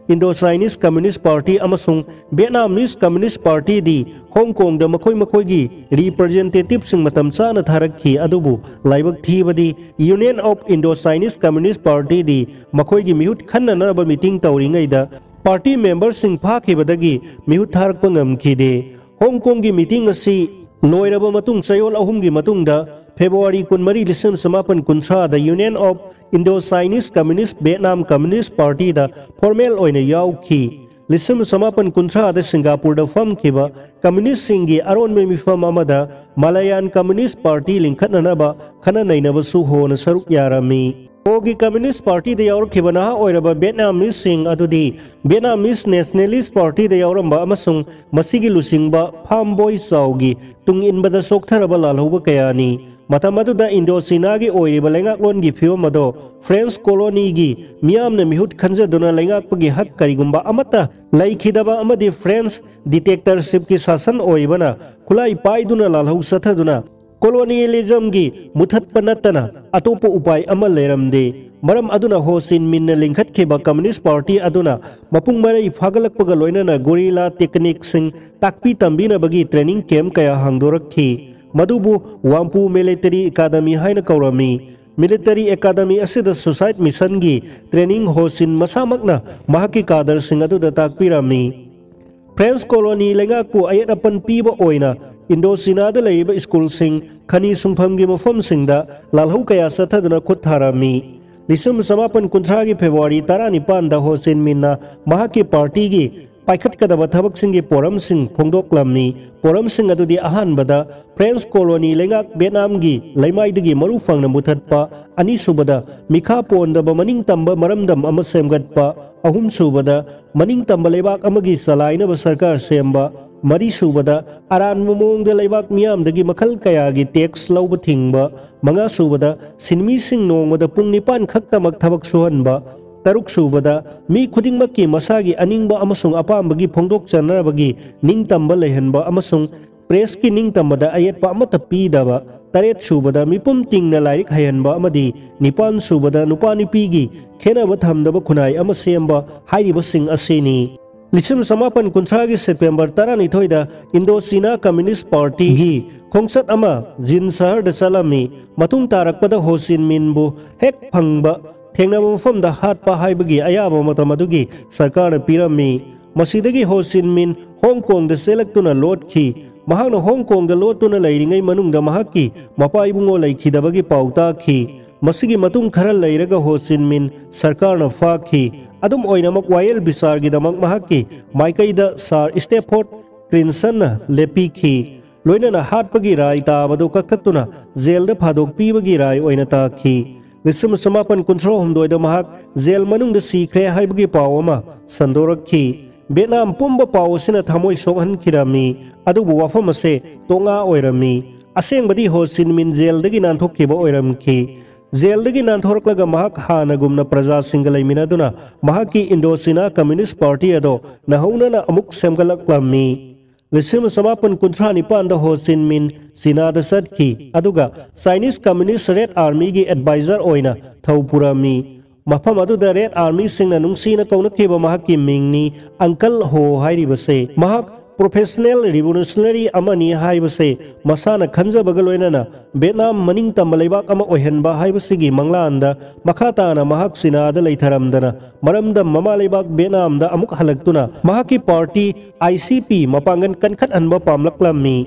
Indo Chinese Communist Party ꯑꯃꯁꯨꯡ Vietnamese Communist Partyꯗꯤ ꯍꯣꯡ ꯀꯣꯡꯗ ꯃꯈꯣꯏ ꯃꯈꯣꯏꯒꯤ representativeꯁꯤꯡ ꯃꯇꯝ ꯆꯥꯅ ꯊꯥꯔꯛꯈꯤ, ꯑꯗꯨꯕꯨ ꯂꯥꯏꯕꯛ ꯊꯤꯕꯗꯤ Union of Indo Chinese Communist Partyꯗꯤ ꯃꯈꯣꯏꯒꯤ ꯃꯤꯍꯨꯠ ꯈꯟꯅꯅꯕ meeting ꯇꯧꯔꯤꯉꯩꯗ party memberꯁꯤꯡ ꯐꯥꯈꯤꯕꯗꯒꯤ ꯃꯤꯍꯨꯠ ꯊꯥꯔꯛꯄ ꯉꯝꯈꯤꯗꯦ꯫ ꯍꯣꯡ ꯀꯣꯡꯒꯤ meeting ꯑꯁꯤ ꯂꯣꯏꯔꯕ ꯃꯇꯨꯡ ꯆꯌꯣꯜ ꯑꯍꯨꯝꯒꯤ ꯃꯇꯨꯡꯗ February ꯀꯨꯟꯃꯔꯤ, ꯂꯤꯁꯤꯡ ꯑꯃ ꯆꯃꯥꯄꯟ ꯀꯨꯟꯊ꯭ꯔꯥꯗ Union of Indo Chinese Communist Vietnam Communist Partyꯗ formal ꯑꯣꯏꯅ ꯌꯥꯎꯈꯤ꯫ ꯂꯤꯁꯤꯡ ꯑꯃ ꯆꯃꯥꯄꯟ ꯀꯨꯟꯊ꯭ꯔꯥꯗ ꯁꯤꯡꯒꯥꯄꯨꯔꯗ ꯐꯝꯈꯤꯕ communistꯁꯤꯡꯒꯤ ꯑꯔꯣꯟꯕ ꯃꯤꯐꯝ ꯑꯃꯗ Malayan Communist Party ꯂꯤꯡꯈꯠꯅꯅꯕ ꯈꯟꯅ ꯅꯩꯅꯕꯁꯨ ꯍꯣꯅ ꯁꯔꯨꯛ ꯌꯥꯔꯝꯃꯤ꯫ ꯍꯣꯒꯤ Communist Partyꯗ ꯌꯥꯎꯔꯛꯈꯤꯕ ꯅꯍꯥ ꯑꯣꯏꯔꯕ Vietnamese ꯁꯤꯡ ꯑꯗꯨꯗꯤ Vietnamese Nationalist Partyꯗ ꯌꯥꯎꯔꯝꯕ ꯑꯃꯁꯨꯡ ꯃꯁꯤꯒꯤ ꯂꯨꯆꯤꯡꯕ Pham Boi Chau ꯒꯤ ꯇꯨꯡ ꯏꯟꯕꯗ ꯆꯣꯛꯊꯔꯕ ꯂꯥꯜꯍꯧꯕ ꯀꯌꯥꯅꯤ꯫ ꯃꯇꯝ ꯑꯗꯨꯗ ꯏꯟꯗꯣ ꯆꯤꯅꯥꯒꯤ ꯑꯣꯏꯔꯤꯕ ꯂꯩꯉꯥꯛꯂꯣꯟꯒꯤ ꯐꯤꯕꯝ ꯑꯗꯣ French colonyꯒꯤ ꯃꯤꯌꯥꯝꯅ ꯃꯤꯍꯨꯠ ꯈꯟꯖꯗꯨꯅ ꯂꯩꯉꯥꯛꯄꯒꯤ ꯍꯛ ꯀꯔꯤꯒꯨꯝꯕ ꯑꯃꯠꯇ ꯂꯩꯈꯤꯗꯕ ꯑꯃꯗꯤ French dictatorshipꯀꯤ ꯁꯥꯁꯟ ꯑꯣꯏꯕꯅ ꯈꯨꯠꯂꯥꯏ ꯄꯥꯏꯗꯨꯅ ꯂꯥꯜꯍꯧ ꯆꯠꯊꯗꯨꯅ colonialismꯒꯤ ꯃꯨꯊꯠꯄ ꯅꯠꯇꯅ ꯑꯇꯣꯞꯄ ꯎꯄꯥꯏ ꯑꯃ ꯂꯩꯔꯝꯗꯦ꯫ ꯃꯔꯝ ꯑꯗꯨꯅ ꯍꯣ ꯆꯤꯟ ꯃꯤꯟꯅ ꯂꯤꯡꯈꯠꯈꯤꯕ Communist Party ꯑꯗꯨꯅ ꯃꯄꯨꯡ ꯃꯔꯩ ꯐꯥꯒꯠꯂꯛꯄꯒ ꯂꯣꯏꯅꯅ guerrilla techniqueꯁꯤꯡ ꯇꯥꯛꯄꯤ ꯇꯝꯕꯤꯅꯕꯒꯤ training camp ꯀꯌꯥ ꯍꯥꯡꯗꯣꯔꯛꯈꯤ꯫ ꯃꯗꯨꯕꯨ ꯋꯥꯝꯄꯨ Military Academy ꯍꯥꯏꯅ ꯀꯧꯔꯝꯃꯤ꯫ Military Academy ꯑꯁꯤꯗ suicide missionꯒꯤ training ꯍꯣ ꯆꯤꯟ ꯃꯁꯥꯃꯛꯅ ꯃꯍꯥꯛꯀꯤ cadreꯁꯤꯡ ꯑꯗꯨꯗ ꯇꯥꯛꯄꯤꯔꯝꯃꯤ꯫ French colony ꯂꯩꯉꯥꯛꯄꯨ ꯑꯌꯦꯠ ꯑꯄꯟ ꯄꯤꯕ ꯑꯣꯏꯅ ꯏꯟꯗꯣ ꯆꯤꯅꯥꯗ ꯂꯩꯔꯤꯕ schoolꯁꯤꯡ, ꯈꯅꯤ ꯁꯨꯡꯐꯝꯒꯤ ꯃꯐꯝꯁꯤꯡꯗ ꯂꯥꯜꯍꯧ ꯀꯌꯥ ꯆꯠꯊꯗꯨꯅ ꯈꯨꯠ ꯊꯥꯔꯝꯃꯤ꯫ ꯂꯤꯁꯤꯡ ꯑꯃ ꯆꯃꯥꯄꯟ ꯀꯨꯟꯊ꯭ꯔꯥꯒꯤ February ꯇꯔꯥꯅꯤꯄꯥꯟꯗ ꯍꯣ ꯆꯤꯟ ꯃꯤꯟꯅ ꯃꯍꯥꯛꯀꯤ partyꯒꯤ ꯄꯥꯏꯈꯠꯀꯗꯕ ꯊꯕꯛꯁꯤꯡꯒꯤ ꯄꯣꯔꯝꯁꯤꯡ ꯐꯣꯡꯗꯣꯛꯂꯝꯃꯤ꯫ ꯄꯣꯔꯝꯁꯤꯡ ꯑꯗꯨꯗꯤ ꯑꯍꯥꯟꯕꯗ French colony ꯂꯩꯉꯥꯛ ꯚꯤꯌꯦꯠꯅꯥꯝꯒꯤ ꯂꯩꯃꯥꯏꯗꯒꯤ ꯃꯔꯨ ꯐꯪꯅ ꯃꯨꯊꯠꯄ, ꯑꯅꯤꯁꯨꯕꯗ ꯃꯤꯈꯥ ꯄꯣꯟꯗꯕ ꯃꯅꯤꯡ ꯇꯝꯕ ꯃꯔꯝꯗꯝ ꯑꯃ ꯁꯦꯝꯒꯠꯄ, ꯑꯍꯨꯝꯁꯨꯕꯗ ꯃꯅꯤꯡ ꯇꯝꯕ ꯂꯩꯕꯥꯛ ꯑꯃꯒꯤ ꯆꯂꯥꯏꯅꯕ ꯁꯔꯀꯥꯔ ꯁꯦꯝꯕ, ꯃꯔꯤꯁꯨꯕꯗ ꯑꯔꯥꯟꯕ ꯃꯑꯣꯡꯗ ꯂꯩꯕꯥꯛ ꯃꯤꯌꯥꯝꯗꯒꯤ ꯃꯈꯜ ꯀꯌꯥꯒꯤ tax ꯂꯧꯕ ꯊꯤꯡꯕ, ꯃꯉꯥꯁꯨꯕꯗ ꯁꯤꯟꯃꯤꯁꯤꯡ ꯅꯣꯡꯃꯗ ꯄꯨꯡ ꯅꯤꯄꯥꯟ ꯈꯛꯇꯃꯛ ꯊꯕꯛ ꯁꯨꯍꯟꯕ, ꯇꯔꯨꯛꯁꯨꯕꯗ ꯃꯤ ꯈꯨꯗꯤꯡꯃꯛꯀꯤ ꯃꯁꯥꯒꯤ ꯑꯅꯤꯡꯕ ꯑꯃꯁꯨꯡ ꯑꯄꯥꯝꯕꯒꯤ ꯐꯣꯡꯗꯣꯛꯆꯅꯕꯒꯤ ꯅꯤꯡꯇꯝꯕ ꯂꯩꯍꯟꯕ ꯑꯃꯁꯨꯡ pressꯀꯤ ꯅꯤꯡꯇꯝꯕꯗ ꯑꯌꯦꯠꯄ ꯑꯃꯠꯇ ꯄꯤꯗꯕ, ꯇꯔꯦꯠꯁꯨꯕꯗ ꯃꯤꯄꯨꯝ ꯇꯤꯡꯅ ꯂꯥꯏꯔꯤꯛ ꯍꯩꯍꯟꯕ ꯑꯃꯗꯤ ꯅꯤꯄꯥꯟꯁꯨꯕꯗ ꯅꯨꯄꯥ ꯅꯨꯄꯤꯒꯤ ꯈꯦꯠꯅꯕ ꯊꯝꯗꯕ ꯈꯨꯟꯅꯥꯏ ꯑꯃ ꯁꯦꯝꯕ ꯍꯥꯏꯔꯤꯕꯁꯤꯡ ꯑꯁꯤꯅꯤ꯫ ꯂꯤꯁꯤꯡ ꯑꯃ ꯆꯃꯥꯄꯟ ꯀꯨꯟꯊ꯭ꯔꯥꯒꯤ September ꯇꯔꯥꯅꯤꯊꯣꯏꯗ Indo China Communist Partyꯒꯤ ꯈꯣꯡꯆꯠ ꯑꯃ ꯖꯤꯟ ꯁꯍꯔꯗ ꯆꯠꯂꯝꯃꯤ꯫ ꯃꯇꯨꯡ ꯇꯥꯔꯛꯄꯗ ꯍꯣ ꯆꯤꯟ ꯃꯤꯟꯕꯨ ꯍꯦꯛ ꯐꯪꯕ ꯊꯦꯡꯅꯕ ꯃꯐꯝꯗ ꯍꯥꯠꯄ ꯍꯥꯏꯕꯒꯤ ꯑꯌꯥꯕ ꯃꯇꯝ ꯑꯗꯨꯒꯤ ꯁꯔꯀꯥꯔꯅ ꯄꯤꯔꯝꯃꯤ꯫ ꯃꯁꯤꯗꯒꯤ ꯍꯣ ꯆꯤꯟ ꯃꯤꯟ ꯍꯣꯡ ꯀꯣꯡꯗ ꯆꯦꯜꯂꯛꯇꯨꯅ ꯂꯣꯠꯈꯤ꯫ ꯃꯍꯥꯛꯅ ꯍꯣꯡ ꯀꯣꯡꯗ ꯂꯣꯠꯇꯨꯅ ꯂꯩꯔꯤꯉꯩ ꯃꯅꯨꯡꯗ ꯃꯍꯥꯛꯀꯤ ꯃꯄꯥ ꯏꯕꯨꯡꯉꯣ ꯂꯩꯈꯤꯗꯕꯒꯤ ꯄꯥꯎ ꯇꯥꯈꯤ꯫ ꯃꯁꯤꯒꯤ ꯃꯇꯨꯡ ꯈꯔ ꯂꯩꯔꯒ ꯍꯣ ꯆꯤꯟ ꯃꯤꯟ ꯁꯔꯀꯥꯔꯅ ꯐꯥꯈꯤ꯫ ꯑꯗꯨꯝ ꯑꯣꯏꯅꯃꯛ ꯋꯥꯌꯦꯜ ꯕꯤꯆꯥꯔꯒꯤꯗꯃꯛ ꯃꯍꯥꯛꯀꯤ ꯃꯥꯏꯀꯩꯗ ꯁꯥꯔ ꯁ꯭ꯇꯦꯐꯣꯔꯗ ꯀ꯭ꯔꯤꯟꯁꯟꯅ ꯂꯦꯞꯄꯤꯈꯤ꯫ ꯂꯣꯏꯅꯅ ꯍꯥꯠꯄꯒꯤ ꯔꯥꯏ ꯇꯥꯕꯗꯨ ꯀꯛꯊꯠꯇꯨꯅ ꯖꯦꯜꯗ ꯐꯥꯗꯣꯛꯄꯤꯕꯒꯤ ꯔꯥꯏ ꯑꯣꯏꯅ ꯇꯥꯈꯤ꯫ ꯂꯤꯁꯤꯡ ꯑꯃ ꯆꯃꯥꯄꯟ ꯀꯨꯟꯊ꯭ꯔꯥ ꯍꯨꯝꯗꯣꯏꯗ ꯃꯍꯥꯛ ꯖꯦꯜ ꯃꯅꯨꯡꯗ ꯁꯤꯈ꯭ꯔꯦ ꯍꯥꯏꯕꯒꯤ ꯄꯥꯎ ꯑꯃ ꯁꯟꯗꯣꯔꯛꯈꯤ꯫ ꯚꯤꯌꯦꯠꯅꯥꯝ ꯄꯨꯝꯕ ꯄꯥꯎ ꯑꯁꯤꯅ ꯊꯃꯣꯏ ꯁꯣꯛꯍꯟꯈꯤꯔꯝꯃꯤ, ꯑꯗꯨꯕꯨ ꯋꯥꯐꯝ ꯑꯁꯦ ꯇꯣꯉꯥ ꯑꯣꯏꯔꯝꯃꯤ꯫ ꯑꯁꯦꯡꯕꯗꯤ ꯍꯣ ꯆꯤꯟ ꯃꯤꯟ ꯖꯦꯜꯗꯒꯤ ꯅꯥꯟꯊꯣꯛꯈꯤꯕ ꯑꯣꯏꯔꯝꯈꯤ꯫ ꯖꯦꯜꯗꯒꯤ ꯅꯥꯟꯊꯣꯔꯛꯂꯒ ꯃꯍꯥꯛ ꯍꯥꯟꯅꯒꯨꯝꯅ ꯄ꯭ꯔꯖꯥꯁꯤꯡꯒ ꯂꯩꯃꯤꯟꯅꯗꯨꯅ ꯃꯍꯥꯛꯀꯤ ꯏꯟꯗꯣ ꯆꯤꯅꯥ ꯀꯝꯌꯨꯅꯤꯁ꯭ꯠ ꯄꯥꯔꯇꯤ ꯑꯗꯣ ꯅꯧꯍꯧꯅꯅ ꯑꯃꯨꯛ ꯁꯦꯝꯒꯠꯂꯛꯂꯝꯃꯤ꯫ ꯂꯤꯁꯤꯡ ꯑꯃ ꯆꯃꯥꯄꯟ ꯀꯨꯟꯊ꯭ꯔꯥ ꯅꯤꯄꯥꯟꯗ ꯍꯣ ꯆꯤꯟ ꯃꯤꯟ ꯆꯤꯅꯥꯗ ꯆꯠꯈꯤ, ꯑꯗꯨꯒ ꯆꯥꯏꯅꯤꯁ ꯀꯝꯌꯨꯅꯤꯁ꯭ꯠ ꯔꯦꯗ ꯑꯥꯔꯃꯤꯒꯤ ꯑꯦꯗꯚꯥꯏꯖꯔ ꯑꯣꯏꯅ ꯊꯧ ꯄꯨꯔꯝꯃꯤ꯫ ꯃꯐꯝ ꯑꯗꯨꯗ ꯔꯦꯗ ꯑꯥꯔꯃꯤꯁꯤꯡꯅ ꯅꯨꯡꯁꯤꯅ ꯀꯧꯅꯈꯤꯕ ꯃꯍꯥꯛꯀꯤ ꯃꯤꯡꯅꯤ ꯑꯪꯀꯜ ꯍꯣ ꯍꯥꯏꯔꯤꯕꯁꯦ꯫ ꯃꯍꯥꯛ ꯄ꯭ꯔꯣꯐꯦꯁꯅꯦꯜ ꯔꯤꯚꯣꯂꯨꯁꯅꯔꯤ ꯑꯃꯅꯤ ꯍꯥꯏꯕꯁꯦ ꯃꯁꯥꯅ ꯈꯟꯖꯕꯒ ꯂꯣꯏꯅꯅ ꯚꯤꯌꯦꯠꯅꯥꯝ ꯃꯅꯤꯡꯇꯝꯕ ꯂꯩꯕꯥꯛ ꯑꯃ ꯑꯣꯏꯍꯟꯕ ꯍꯥꯏꯕꯁꯤꯒꯤ ꯃꯪꯂꯥꯟꯗ ꯃꯈꯥ ꯇꯥꯅ ꯃꯍꯥꯛ ꯆꯤꯅꯥꯗ ꯂꯩꯊꯔꯝꯗꯅ ꯃꯔꯝꯗꯝ ꯃꯃꯥ ꯂꯩꯕꯥꯛ ꯚꯤꯌꯦꯠꯅꯥꯝꯗ ꯑꯃꯨꯛ ꯍꯜꯂꯛꯇꯨꯅ ꯃꯍꯥꯛꯀꯤ ꯄꯥꯔꯇꯤ ꯑꯥꯏ ꯁꯤ ꯄꯤ ꯃꯄꯥꯡꯒꯜ ꯀꯟꯈꯠꯍꯟꯕ ꯄꯥꯝꯂꯛꯂꯝꯃꯤ꯫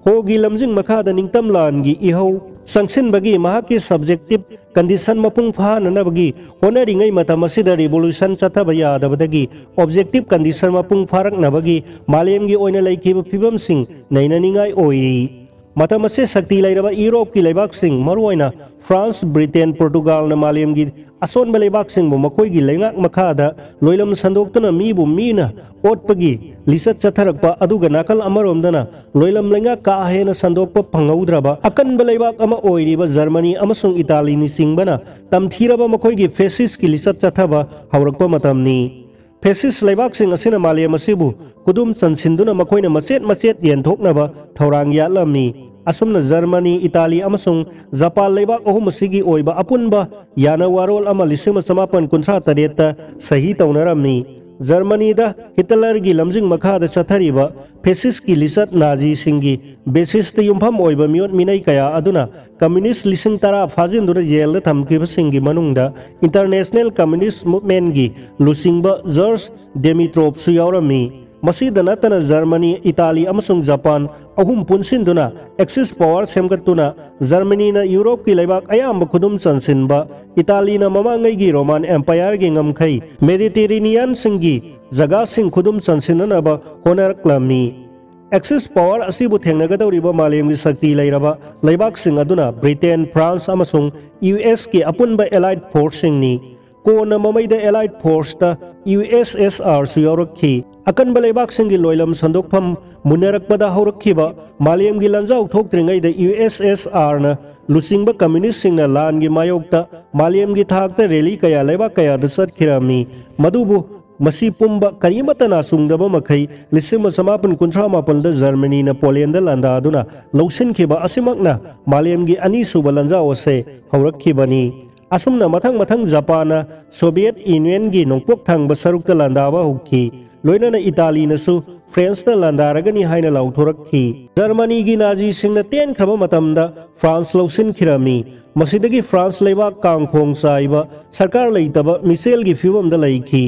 ꯍꯣꯒꯤ ꯂꯝꯖꯤꯡ ꯃꯈꯥꯗ ꯅꯤꯡꯇꯝ ꯂꯥꯟꯒꯤ ꯏꯍꯧ ꯆꯪꯁꯤꯟꯕꯒꯤ ꯃꯍꯥꯛꯀꯤ subjective condition ꯃꯄꯨꯡ ꯐꯥꯅꯅꯕꯒꯤ ꯍꯣꯠꯅꯔꯤꯉꯩ ꯃꯇꯝ ꯑꯁꯤꯗ revolution ꯆꯠꯊꯕ ꯌꯥꯗꯕꯗꯒꯤ objective condition ꯃꯄꯨꯡ ꯐꯥꯔꯛꯅꯕꯒꯤ ꯃꯥꯂꯦꯝꯒꯤ ꯑꯣꯏꯅ ꯂꯩꯈꯤꯕ ꯐꯤꯕꯝꯁꯤꯡ ꯅꯩꯅꯅꯤꯡꯉꯥꯏ ꯑꯣꯏꯔꯤ꯫ ꯃꯇꯝ ꯑꯁꯤ ꯁꯛꯇꯤ ꯂꯩꯔꯕ ꯌꯨꯔꯣꯞꯀꯤ ꯂꯩꯕꯥꯛꯁꯤꯡ, ꯃꯔꯨꯑꯣꯏꯅ ꯐ꯭ꯔꯥꯟꯁ, ꯕ꯭ꯔꯤꯇꯦꯟ, ꯄꯣꯔꯇꯨꯒꯥꯜꯅ ꯃꯥꯂꯦꯝꯒꯤ ꯑꯁꯣꯟꯕ ꯂꯩꯕꯥꯛꯁꯤꯡꯕꯨ ꯃꯈꯣꯏꯒꯤ ꯂꯩꯉꯥꯛ ꯃꯈꯥꯗ ꯂꯣꯏꯂꯝ ꯁꯟꯗꯣꯛꯇꯨꯅ ꯃꯤꯕꯨ ꯃꯤꯅ ꯑꯣꯠꯄꯒꯤ ꯂꯤꯆꯠ ꯆꯠꯊꯔꯛꯄ, ꯑꯗꯨꯒ ꯅꯥꯀꯜ ꯑꯃꯔꯣꯝꯗꯅ ꯂꯣꯏꯂꯝ ꯂꯩꯉꯥꯛ ꯀꯥ ꯍꯦꯟꯅ ꯁꯟꯗꯣꯛꯄ ꯐꯪꯍꯧꯗ꯭ꯔꯕ ꯑꯀꯟꯕ ꯂꯩꯕꯥꯛ ꯑꯃ ꯑꯣꯏꯔꯤꯕ ꯖꯔꯃꯅꯤ ꯑꯃꯁꯨꯡ ꯏꯇꯥꯂꯤꯅꯆꯤꯡꯕꯅ ꯇꯝꯊꯤꯔꯕ ꯃꯈꯣꯏꯒꯤ fascistꯀꯤ ꯂꯤꯆꯠ ꯆꯠꯊꯕ ꯍꯧꯔꯛꯄ ꯃꯇꯝꯅꯤ꯫ Fascist ꯂꯩꯕꯥꯛꯁꯤꯡ ꯑꯁꯤꯅ ꯃꯥꯂꯦꯝ ꯑꯁꯤꯕꯨ ꯈꯨꯗꯨꯝ ꯆꯟꯁꯤꯟꯗꯨꯅ ꯃꯈꯣꯏꯅ ꯃꯆꯦꯠ ꯃꯆꯦꯠ ꯌꯦꯟꯊꯣꯛꯅꯕ ꯊꯧꯔꯥꯡ ꯌꯥꯠꯂꯝꯃꯤ꯫ ꯑꯁꯨꯝꯅ ꯖꯔꯃꯅꯤ, ꯏꯇꯥꯂꯤ ꯑꯃꯁꯨꯡ ꯖꯄꯥꯟ ꯂꯩꯕꯥꯛ ꯑꯍꯨꯝ ꯑꯁꯤꯒꯤ ꯑꯣꯏꯕ ꯑꯄꯨꯟꯕ ꯌꯥꯅ ꯋꯥꯔꯣꯜ ꯑꯃ ꯂꯤꯁꯤꯡ ꯑꯃ ꯆꯃꯥꯄꯟ ꯀꯨꯟꯊ꯭ꯔꯥ ꯇꯔꯦꯠꯇ ꯁꯍꯤ ꯇꯧꯅꯔꯝꯃꯤ꯫ ꯖꯔꯃꯅꯤꯗ ꯍꯤꯇꯂꯔꯒꯤ ꯂꯝꯖꯤꯡ ꯃꯈꯥꯗ ꯆꯠꯊꯔꯤꯕ fascistꯀꯤ ꯂꯤꯆꯠ ꯅꯥꯖꯤꯁꯤꯡꯒꯤ basisꯇ ꯌꯨꯝꯐꯝ ꯑꯣꯏꯕ ꯃꯤꯑꯣꯠ ꯃꯤꯅꯩ ꯀꯌꯥ ꯑꯗꯨꯅ communist ꯂꯤꯁꯤꯡ ꯇꯔꯥ ꯐꯥꯖꯤꯟꯗꯨꯅ ꯖꯦꯜꯗ ꯊꯝꯈꯤꯕꯁꯤꯡꯒꯤ ꯃꯅꯨꯡꯗ international communist movementꯀꯤ ꯂꯨꯆꯤꯡꯕ ꯖꯣꯔꯖ ꯗꯦꯃꯤꯇ꯭ꯔꯣꯞꯁꯨ ꯌꯥꯎꯔꯝꯃꯤ꯫ ꯃꯁꯤꯗ ꯅꯠꯇꯅ ꯖꯔꯃꯅꯤ, ꯏꯇꯥꯂꯤ ꯑꯃꯁꯨꯡ ꯖꯄꯥꯟ ꯑꯍꯨꯝ ꯄꯨꯟꯁꯤꯟꯗꯨꯅ Axis power ꯁꯦꯝꯒꯠꯇꯨꯅ ꯖꯔꯃꯅꯤꯅ ꯌꯨꯔꯣꯞꯀꯤ ꯂꯩꯕꯥꯛ ꯑꯌꯥꯝꯕ ꯈꯨꯗꯨꯝ ꯆꯟꯁꯤꯟꯕ, ꯏꯇꯥꯂꯤꯅ ꯃꯃꯥꯡꯉꯩꯒꯤ Roman Empireꯒꯤ ꯉꯝꯈꯩ Mediterraneanꯁꯤꯡꯒꯤ ꯖꯒꯥꯁꯤꯡ ꯈꯨꯗꯨꯝ ꯆꯟꯁꯤꯟꯅꯅꯕ ꯍꯣꯠꯅꯔꯛꯂꯝꯃꯤ꯫ Axis power ꯑꯁꯤꯕꯨ ꯊꯦꯡꯅꯒꯗꯧꯔꯤꯕ ꯃꯥꯂꯦꯝꯒꯤ ꯁꯛꯇꯤ ꯂꯩꯔꯕ ꯂꯩꯕꯥꯛꯁꯤꯡ ꯑꯗꯨꯅ ꯕ꯭ꯔꯤꯇꯦꯟ, ꯐ꯭ꯔꯥꯟꯁ ꯑꯃꯁꯨꯡ ꯌꯨ ꯑꯦꯁꯀꯤ ꯑꯄꯨꯟꯕ allied forceꯁꯤꯡꯅꯤ꯫ ꯀꯣꯟꯅ ꯃꯃꯩꯗ allied forceꯇ ꯌꯨ ꯑꯦꯁ ꯑꯦꯁ ꯑꯥꯔꯁꯨ ꯌꯥꯎꯔꯛꯈꯤ꯫ ꯑꯀꯟꯕ ꯂꯩꯕꯥꯛꯁꯤꯡꯒꯤ ꯂꯣꯏꯂꯝ ꯁꯟꯗꯣꯛꯐꯝ ꯃꯨꯟꯅꯔꯛꯄꯗ ꯍꯧꯔꯛꯈꯤꯕ ꯃꯥꯂꯦꯝꯒꯤ ꯂꯥꯟꯖꯥꯎ ꯊꯣꯛꯇ꯭ꯔꯤꯉꯩꯗ ꯌꯨ ꯑꯦꯁ ꯑꯦꯁ ꯑꯥꯔꯅ ꯂꯨꯆꯤꯡꯕ communistꯁꯤꯡꯅ ꯂꯥꯟꯒꯤ ꯃꯥꯌꯣꯛꯇ ꯃꯥꯂꯦꯝꯒꯤ ꯊꯥꯛꯇ rally ꯀꯌꯥ ꯂꯩꯕꯥꯛ ꯀꯌꯥꯗ ꯆꯠꯈꯤꯔꯝꯃꯤ꯫ ꯃꯗꯨꯕꯨ ꯃꯁꯤ ꯄꯨꯝꯕ ꯀꯔꯤꯃꯠꯇ ꯅꯥꯆꯨꯡꯗꯕ ꯃꯈꯩ ꯂꯤꯁꯤꯡ ꯑꯃ ꯆꯃꯥꯄꯟ ꯀꯨꯟꯊ꯭ꯔꯥ ꯃꯥꯄꯟꯗ ꯖꯔꯃꯅꯤꯅ ꯄꯣꯂꯦꯟꯗ ꯂꯥꯟꯗꯥꯗꯨꯅ ꯂꯧꯁꯤꯟꯈꯤꯕ ꯑꯁꯤꯃꯛꯅ ꯃꯥꯂꯦꯝꯒꯤ ꯑꯅꯤꯁꯨꯕ ꯂꯥꯟꯖꯥꯎ ꯑꯁꯦ ꯍꯧꯔꯛꯈꯤꯕꯅꯤ꯫ ꯑꯁꯨꯝꯅ ꯃꯊꯪ ꯃꯊꯪ ꯖꯄꯥꯟꯅ Soviet Unionꯒꯤ ꯅꯣꯡꯄꯣꯛ ꯊꯪꯕ ꯁꯔꯨꯛꯇ ꯂꯥꯟꯗꯥꯕ ꯍꯧꯈꯤ꯫ ꯂꯣꯏꯅꯅ ꯏꯇꯥꯂꯤꯅꯁꯨ ꯐ꯭ꯔꯦꯟꯁꯇ ꯂꯥꯟꯗꯥꯔꯒꯅꯤ ꯍꯥꯏꯅ ꯂꯥꯎꯊꯣꯔꯛꯈꯤ꯫ ꯖꯔꯃꯅꯤꯒꯤ ꯅꯥꯖꯤꯁꯤꯡꯅ ꯇꯦꯟꯈ꯭ꯔꯕ ꯃꯇꯝꯗ ꯐ꯭ꯔꯥꯟꯁ ꯂꯧꯁꯤꯟꯈꯤꯔꯝꯃꯤ꯫ ꯃꯁꯤꯗꯒꯤ ꯐ꯭ꯔꯥꯟꯁ ꯂꯩꯕꯥꯛ ꯀꯥꯡꯈꯣꯡ ꯆꯥꯏꯕ, ꯁꯔꯀꯥꯔ ꯂꯩꯇꯕ, ꯃꯤꯆꯦꯜꯒꯤ ꯐꯤꯕꯝꯗ ꯂꯩꯈꯤ꯫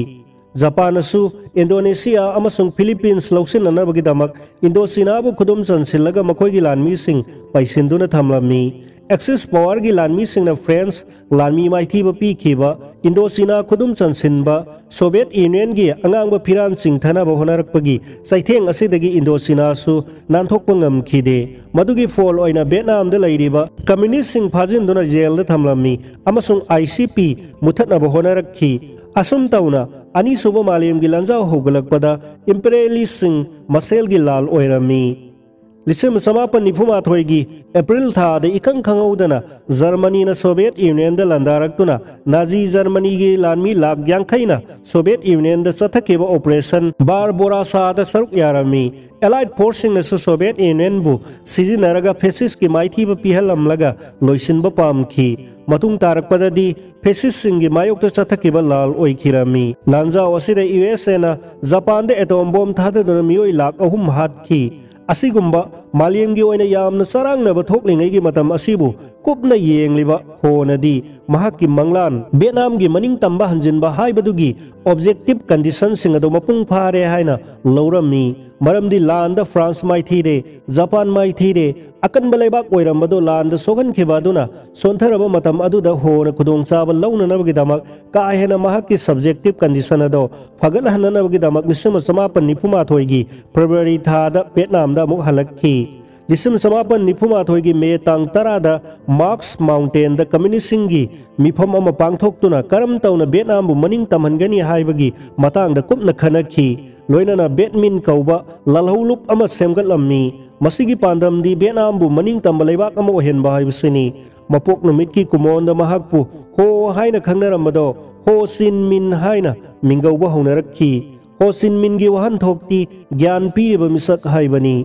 ꯖꯄꯥꯟꯅꯁꯨ ꯏꯟꯗꯣꯅꯦꯁꯤꯌꯥ ꯑꯃꯁꯨꯡ ꯐꯤꯂꯤꯄꯤꯟꯁ ꯂꯧꯁꯤꯟꯅꯅꯕꯒꯤꯗꯃꯛ ꯏꯟꯗꯣꯆꯤꯅꯥꯕꯨ ꯈꯨꯗꯨꯝ ꯆꯟꯁꯤꯜꯂꯒ ꯃꯈꯣꯏꯒꯤ ꯂꯥꯟꯃꯤꯁꯤꯡ ꯄꯩꯁꯤꯟꯗꯨꯅ ꯊꯝꯂꯝꯃꯤ꯫ Axis powerꯒꯤ ꯂꯥꯟꯃꯤꯁꯤꯡꯅ French ꯂꯥꯟꯃꯤ ꯃꯥꯏꯊꯤꯕ ꯄꯤꯈꯤꯕ, Indochina ꯈꯨꯗꯨꯝ ꯆꯟꯁꯤꯟꯕ, Soviet Unionꯒꯤ ꯑꯉꯥꯡꯕ ꯐꯤꯔꯥꯜ ꯆꯤꯡꯊꯅꯕ ꯍꯣꯠꯅꯔꯛꯄꯒꯤ ꯆꯩꯊꯦꯡ ꯑꯁꯤꯗꯒꯤ Indochinaꯁꯨ ꯅꯥꯟꯊꯣꯛꯄ ꯉꯝꯈꯤꯗꯦ꯫ ꯃꯗꯨꯒꯤ ꯐꯣꯜ ꯑꯣꯏꯅ Vietnamꯗ ꯂꯩꯔꯤꯕ communistꯁꯤꯡ ꯐꯥꯖꯤꯟꯗꯨꯅ ꯖꯦꯜꯗ ꯊꯝꯂꯝꯃꯤ ꯑꯃꯁꯨꯡ ICP ꯃꯨꯊꯠꯅꯕ ꯍꯣꯠꯅꯔꯛꯈꯤ꯫ ꯑꯁꯨꯝ ꯇꯧꯅ, ꯑꯅꯤꯁꯨꯕ ꯃꯥꯂꯦꯝꯒꯤ ꯂꯥꯟꯖꯥꯎ ꯍꯧꯒꯠꯂꯛꯄꯗ imperialistꯁꯤꯡ ꯃꯁꯦꯜꯒꯤ ꯂꯥꯜ ꯑꯣꯏꯔꯝꯃꯤ꯫ ꯂꯤꯁꯤꯡ ꯑꯃ ꯆꯃꯥꯄꯟ ꯅꯤꯐꯨ ꯃꯥꯊꯣꯏꯒꯤ April ꯊꯥꯗ ꯏꯈꯪ ꯈꯪꯍꯧꯗꯅ Germanyꯅ Soviet Unionꯗ ꯂꯥꯟꯗꯥꯔꯛꯇꯨꯅ Nazi Germanyꯒꯤ ꯂꯥꯟꯃꯤ ꯂꯥꯈ ꯌꯥꯡꯈꯩꯅ Soviet Unionꯗ ꯆꯠꯊꯈꯤꯕ Operation Barbarossada ꯁꯔꯨꯛ ꯌꯥꯔꯝꯃꯤ꯫ Allied forceꯁꯤꯡꯅꯁꯨ Soviet Unionꯕꯨ ꯁꯤꯖꯤꯟꯅꯔꯒ fascistꯀꯤ ꯃꯥꯏꯊꯤꯕ ꯄꯤꯍꯜꯂꯝꯂꯒ ꯂꯣꯏꯁꯤꯟꯕ ꯄꯥꯝꯈꯤ꯫ ꯃꯇꯨꯡ ꯇꯥꯔꯛꯄꯗꯗꯤ fascistꯁꯤꯡꯒꯤ ꯃꯥꯌꯣꯛꯇ ꯆꯠꯊꯈꯤꯕ ꯂꯥꯜ ꯑꯣꯏꯈꯤꯔꯝꯃꯤ꯫ ꯂꯥꯟꯖꯥꯎ ꯑꯁꯤꯗ USAꯅ ꯖꯄꯥꯟꯗ atom bomb ꯊꯥꯗꯗꯨꯅ ꯃꯤꯑꯣꯏ ꯂꯥꯈ ꯑꯍꯨꯝ ꯍꯥꯠꯈꯤ꯫ ꯑꯁꯤꯒꯨꯝꯕ ꯃꯥꯂꯦꯝꯒꯤ ꯑꯣꯏꯅ ꯌꯥꯝꯅ ꯆꯔꯥꯡꯅꯕ ꯊꯣꯛꯂꯤꯉꯩꯒꯤ ꯃꯇꯝ ꯑꯁꯤꯕꯨ ꯀꯨꯞꯅ ꯌꯦꯡꯂꯤꯕ ꯍꯣꯅꯗꯤ ꯃꯍꯥꯛꯀꯤ ꯃꯪꯂꯥꯟ Vietnamꯒꯤ ꯃꯅꯤꯡ ꯇꯝꯕ ꯍꯟꯖꯤꯟꯕ ꯍꯥꯏꯕꯗꯨꯒꯤ objective conditionꯁꯤꯡ ꯑꯗꯨ ꯃꯄꯨꯡ ꯐꯥꯔꯦ ꯍꯥꯏꯅ ꯂꯧꯔꯝꯃꯤ꯫ ꯃꯔꯝꯗꯤ ꯂꯥꯟꯗ France ꯃꯥꯏꯊꯤꯔꯦ, ꯖꯄꯥꯟ ꯃꯥꯏꯊꯤꯔꯦ, ꯑꯀꯟꯕ ꯂꯩꯕꯥꯛ ꯑꯣꯏꯔꯝꯕꯗꯨ ꯂꯥꯟꯗ ꯁꯣꯛꯍꯟꯈꯤꯕ ꯑꯗꯨꯅ ꯁꯣꯟꯊꯔꯕ ꯃꯇꯝ ꯑꯗꯨꯗ ꯍꯣꯅ ꯈꯨꯗꯣꯡꯆꯥꯕ ꯂꯧꯅꯅꯕꯒꯤꯗꯃꯛ ꯀꯥ ꯍꯦꯟꯅ ꯃꯍꯥꯛꯀꯤ subjective condition ꯑꯗꯨ ꯐꯒꯠꯍꯟꯅꯅꯕꯒꯤꯗꯃꯛ ꯂꯤꯁꯤꯡ ꯑꯃ ꯆꯃꯥꯄꯟ ꯅꯤꯐꯨ ꯃꯥꯊꯣꯏꯒꯤ February ꯊꯥꯗ Vietnamꯗ ꯑꯃꯨꯛ ꯍꯜꯂꯛꯈꯤ꯫ ꯂꯤꯁꯤꯡ ꯑꯃ ꯆꯃꯥꯄꯟ ꯅꯤꯐꯨ ꯃꯥꯊꯣꯏꯒꯤ May ꯇꯥꯡ ꯇꯔꯥꯗ Marks Mountainꯗ communistꯁꯤꯡꯒꯤ ꯃꯤꯐꯝ ꯑꯃ ꯄꯥꯡꯊꯣꯛꯇꯨꯅ ꯀꯔꯝ ꯇꯧꯅ Vietnamꯕꯨ ꯃꯅꯤꯡ ꯇꯝꯍꯟꯒꯅꯤ ꯍꯥꯏꯕꯒꯤ ꯃꯇꯥꯡꯗ ꯀꯨꯞꯅ ꯈꯟꯅꯈꯤ꯫ ꯂꯣꯏꯅꯅ Viet Minh ꯀꯧꯕ ꯂꯥꯜꯍꯧꯂꯨꯞ ꯑꯃ ꯁꯦꯝꯒꯠꯂꯝꯃꯤ꯫ ꯃꯁꯤꯒꯤ ꯄꯥꯟꯗꯝꯗꯤ Vietnamꯕꯨ ꯃꯅꯤꯡ ꯇꯝꯕ ꯂꯩꯕꯥꯛ ꯑꯃ ꯑꯣꯏꯍꯟꯕ ꯍꯥꯏꯕꯁꯤꯅꯤ꯫ ꯃꯄꯣꯛ ꯅꯨꯃꯤꯠꯀꯤ ꯀꯨꯃꯣꯟꯗ ꯃꯍꯥꯛꯄꯨ ꯍꯣ ꯍꯥꯏꯅ ꯈꯪꯅꯔꯝꯕꯗꯣ Ho Chi Minh ꯍꯥꯏꯅ ꯃꯤꯡꯒꯧꯕ ꯍꯧꯅꯔꯛꯈꯤ꯫ Ho Chi Minhꯒꯤ ꯋꯥꯍꯟꯊꯣꯛꯇꯤ ꯒ꯭ꯌꯥꯟ ꯄꯤꯔꯤꯕ ꯃꯤꯁꯛ ꯍꯥꯏꯕꯅꯤ꯫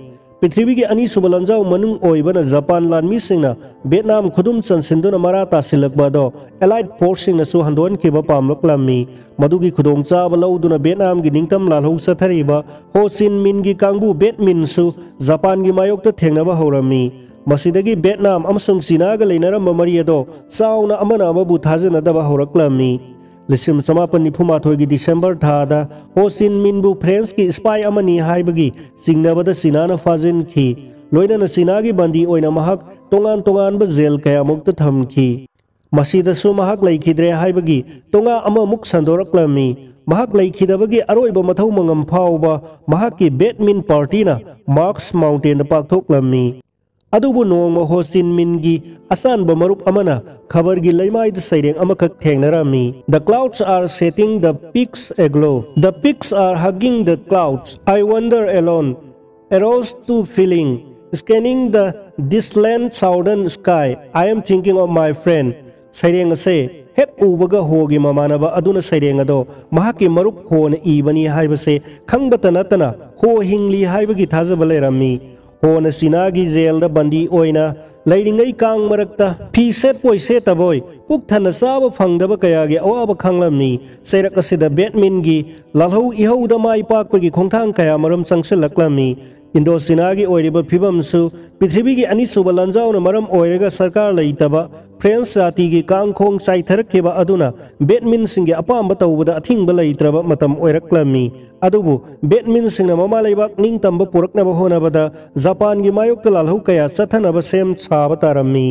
ꯄ꯭ꯔꯤꯊꯤꯕꯤꯒꯤ ꯑꯅꯤꯁꯨꯕ ꯂꯥꯟꯖꯥꯎ ꯃꯅꯨꯡ ꯑꯣꯏꯕꯅ ꯖꯄꯥꯟ ꯂꯥꯟꯃꯤꯁꯤꯡꯅ Vietnam ꯈꯨꯗꯨꯝ ꯆꯟꯁꯤꯟꯗꯨꯅ ꯃꯔꯥ ꯇꯥꯁꯤꯜꯂꯛꯄ ꯑꯗꯣ Allied forceꯁꯤꯡꯅꯁꯨ ꯍꯟꯗꯣꯛꯍꯟꯈꯤꯕ ꯄꯥꯝꯂꯛꯂꯝꯃꯤ꯫ ꯃꯗꯨꯒꯤ ꯈꯨꯗꯣꯡꯆꯥꯕ ꯂꯧꯗꯨꯅ Vietnamꯒꯤ ꯅꯤꯡꯇꯝ ꯂꯥꯜꯍꯧ ꯆꯠꯊꯔꯤꯕ Ho Chi Minhꯒꯤ ꯀꯥꯡꯕꯨ Viet Minhꯁꯨ ꯖꯄꯥꯟꯒꯤ ꯃꯥꯌꯣꯛꯇ ꯊꯦꯡꯅꯕ ꯍꯧꯔꯝꯃꯤ꯫ ꯃꯁꯤꯗꯒꯤ Vietnam ꯑꯃꯁꯨꯡ ꯆꯤꯅꯥꯒ ꯂꯩꯅꯔꯝꯕ ꯃꯔꯤ ꯑꯗꯣ ꯆꯥꯎꯅ ꯑꯃꯅ ꯑꯃꯕꯨ ꯊꯥꯖꯅꯗꯕ ꯍꯧꯔꯛꯂꯝꯃꯤ꯫ ꯂꯤꯁꯤꯡ ꯑꯃ ꯆꯃꯥꯄꯟ ꯅꯤꯐꯨ ꯃꯥꯊꯣꯏꯒꯤ December ꯊꯥꯗ Ho Chi Minhꯕꯨ Frenchꯀꯤ spy ꯑꯃꯅꯤ ꯍꯥꯏꯕꯒꯤ ꯆꯤꯡꯅꯕꯗ ꯆꯤꯅꯥꯅ ꯐꯥꯖꯤꯟꯈꯤ꯫ ꯂꯣꯏꯅꯅ ꯆꯤꯅꯥꯒꯤ ꯕꯟꯗꯤ ꯑꯣꯏꯅ ꯃꯍꯥꯛ ꯇꯣꯉꯥꯟ ꯇꯣꯉꯥꯟꯕ ꯖꯦꯜ ꯀꯌꯥꯃꯨꯛꯇ ꯊꯝꯈꯤ꯫ ꯃꯁꯤꯗꯁꯨ ꯃꯍꯥꯛ ꯂꯩꯈꯤꯗ꯭ꯔꯦ ꯍꯥꯏꯕꯒꯤ ꯇꯣꯉꯥ ꯑꯃꯃꯨꯛ ꯁꯟꯗꯣꯔꯛꯂꯝꯃꯤ꯫ ꯃꯍꯥꯛ ꯂꯩꯈꯤꯗꯕꯒꯤ ꯑꯔꯣꯏꯕ ꯃꯊꯧ ꯃꯉꯝ ꯐꯥꯎꯕ ꯃꯍꯥꯛꯀꯤ ꯕꯦꯠꯃꯤꯟ ꯄꯥꯔꯇꯤꯅ ꯃꯥꯔꯛꯁ ꯃꯥꯎꯟꯇꯦꯟꯗ ꯄꯥꯡꯊꯣꯛꯂꯝꯃꯤ꯫ ꯑꯗꯨꯕꯨ ꯅꯣꯡꯃ ꯍꯣ ꯆꯤꯟ ꯃꯤꯟꯒꯤ ꯑꯆꯥꯟꯕ ꯃꯔꯨꯞ ꯑꯃꯅ ꯈꯕꯔꯒꯤ ꯂꯩꯃꯥꯏꯗ ꯁꯩꯔꯦꯡ ꯑꯃꯈꯛ ꯊꯦꯡꯅꯔꯝꯃꯤ: "The clouds are setting, the peaks aglow. The peaks are hugging the clouds. I wander alone, aroused to feeling, scanning the distant southern sky. I am thinking of my friend." ꯁꯩꯔꯦꯡ ꯑꯁꯦ ꯍꯦꯛ ꯎꯕꯒ ꯍꯣꯒꯤ ꯃꯃꯥꯟꯅꯕ ꯑꯗꯨꯅ ꯁꯩꯔꯦꯡ ꯑꯗꯣ ꯃꯍꯥꯛꯀꯤ ꯃꯔꯨꯞ ꯍꯣꯅ ꯏꯕꯅꯤ ꯍꯥꯏꯕꯁꯦ ꯈꯪꯕꯇ ꯅꯠꯇꯅ ꯍꯣ ꯍꯤꯡꯂꯤ ꯍꯥꯏꯕꯒꯤ ꯊꯥꯖꯕ ꯂꯩꯔꯝꯃꯤ꯫ ꯍꯣꯅ ꯆꯤꯅꯥꯒꯤ ꯖꯦꯜꯗ ꯕꯟꯗꯤ ꯑꯣꯏꯅ ꯂꯩꯔꯤꯉꯩ ꯀꯥꯡ ꯃꯔꯛꯇ ꯐꯤ ꯁꯦꯠꯄꯣꯏ ꯁꯦꯠꯇꯕꯣꯏ ꯄꯨꯛ ꯊꯟꯅ ꯆꯥꯕ ꯐꯪꯗꯕ ꯀꯌꯥꯒꯤ ꯑꯋꯥꯕ ꯈꯪꯂꯝꯃꯤ꯫ ꯆꯩꯔꯛ ꯑꯁꯤꯗ ꯕꯦꯠꯃꯤꯟꯒꯤ ꯂꯥꯜꯍꯧ ꯏꯍꯧꯗ ꯃꯥꯏ ꯄꯥꯛꯄꯒꯤ ꯈꯣꯡꯊꯥꯡ ꯀꯌꯥ ꯃꯔꯨꯝ ꯆꯪꯁꯤꯜꯂꯛꯂꯝꯃꯤ꯫ ꯏꯟꯗꯣ ꯆꯤꯅꯥꯒꯤ ꯑꯣꯏꯔꯤꯕ ꯐꯤꯕꯝꯁꯨ ꯄ꯭ꯔꯤꯊꯤꯕꯤꯒꯤ ꯑꯅꯤꯁꯨꯕ ꯂꯥꯟꯖꯥꯎꯅ ꯃꯔꯝ ꯑꯣꯏꯔꯒ ꯁꯔꯀꯥꯔ ꯂꯩꯇꯕ ꯐ꯭ꯔꯦꯟꯁ ꯖꯥꯇꯤꯒꯤ ꯀꯥꯡꯈꯣꯡ ꯆꯥꯏꯊꯔꯛꯈꯤꯕ ꯑꯗꯨꯅ ꯕꯦꯠꯃꯤꯟꯁꯤꯡꯒꯤ ꯑꯄꯥꯝꯕ ꯇꯧꯕꯗ ꯑꯊꯤꯡꯕ ꯂꯩꯇ꯭ꯔꯕ ꯃꯇꯝ ꯑꯣꯏꯔꯛꯂꯝꯃꯤ꯫ ꯑꯗꯨꯕꯨ ꯕꯦꯠꯃꯤꯟꯁꯤꯡꯅ ꯃꯃꯥ ꯂꯩꯕꯥꯛ ꯅꯤꯡꯇꯝꯕ ꯄꯨꯔꯛꯅꯕ ꯍꯣꯠꯅꯕꯗ ꯖꯄꯥꯟꯒꯤ ꯃꯥꯌꯣꯛꯇ ꯂꯥꯜꯍꯧ ꯀꯌꯥ ꯆꯠꯊꯅꯕ ꯁꯦꯝ ꯁꯥꯕ ꯇꯥꯔꯝꯃꯤ꯫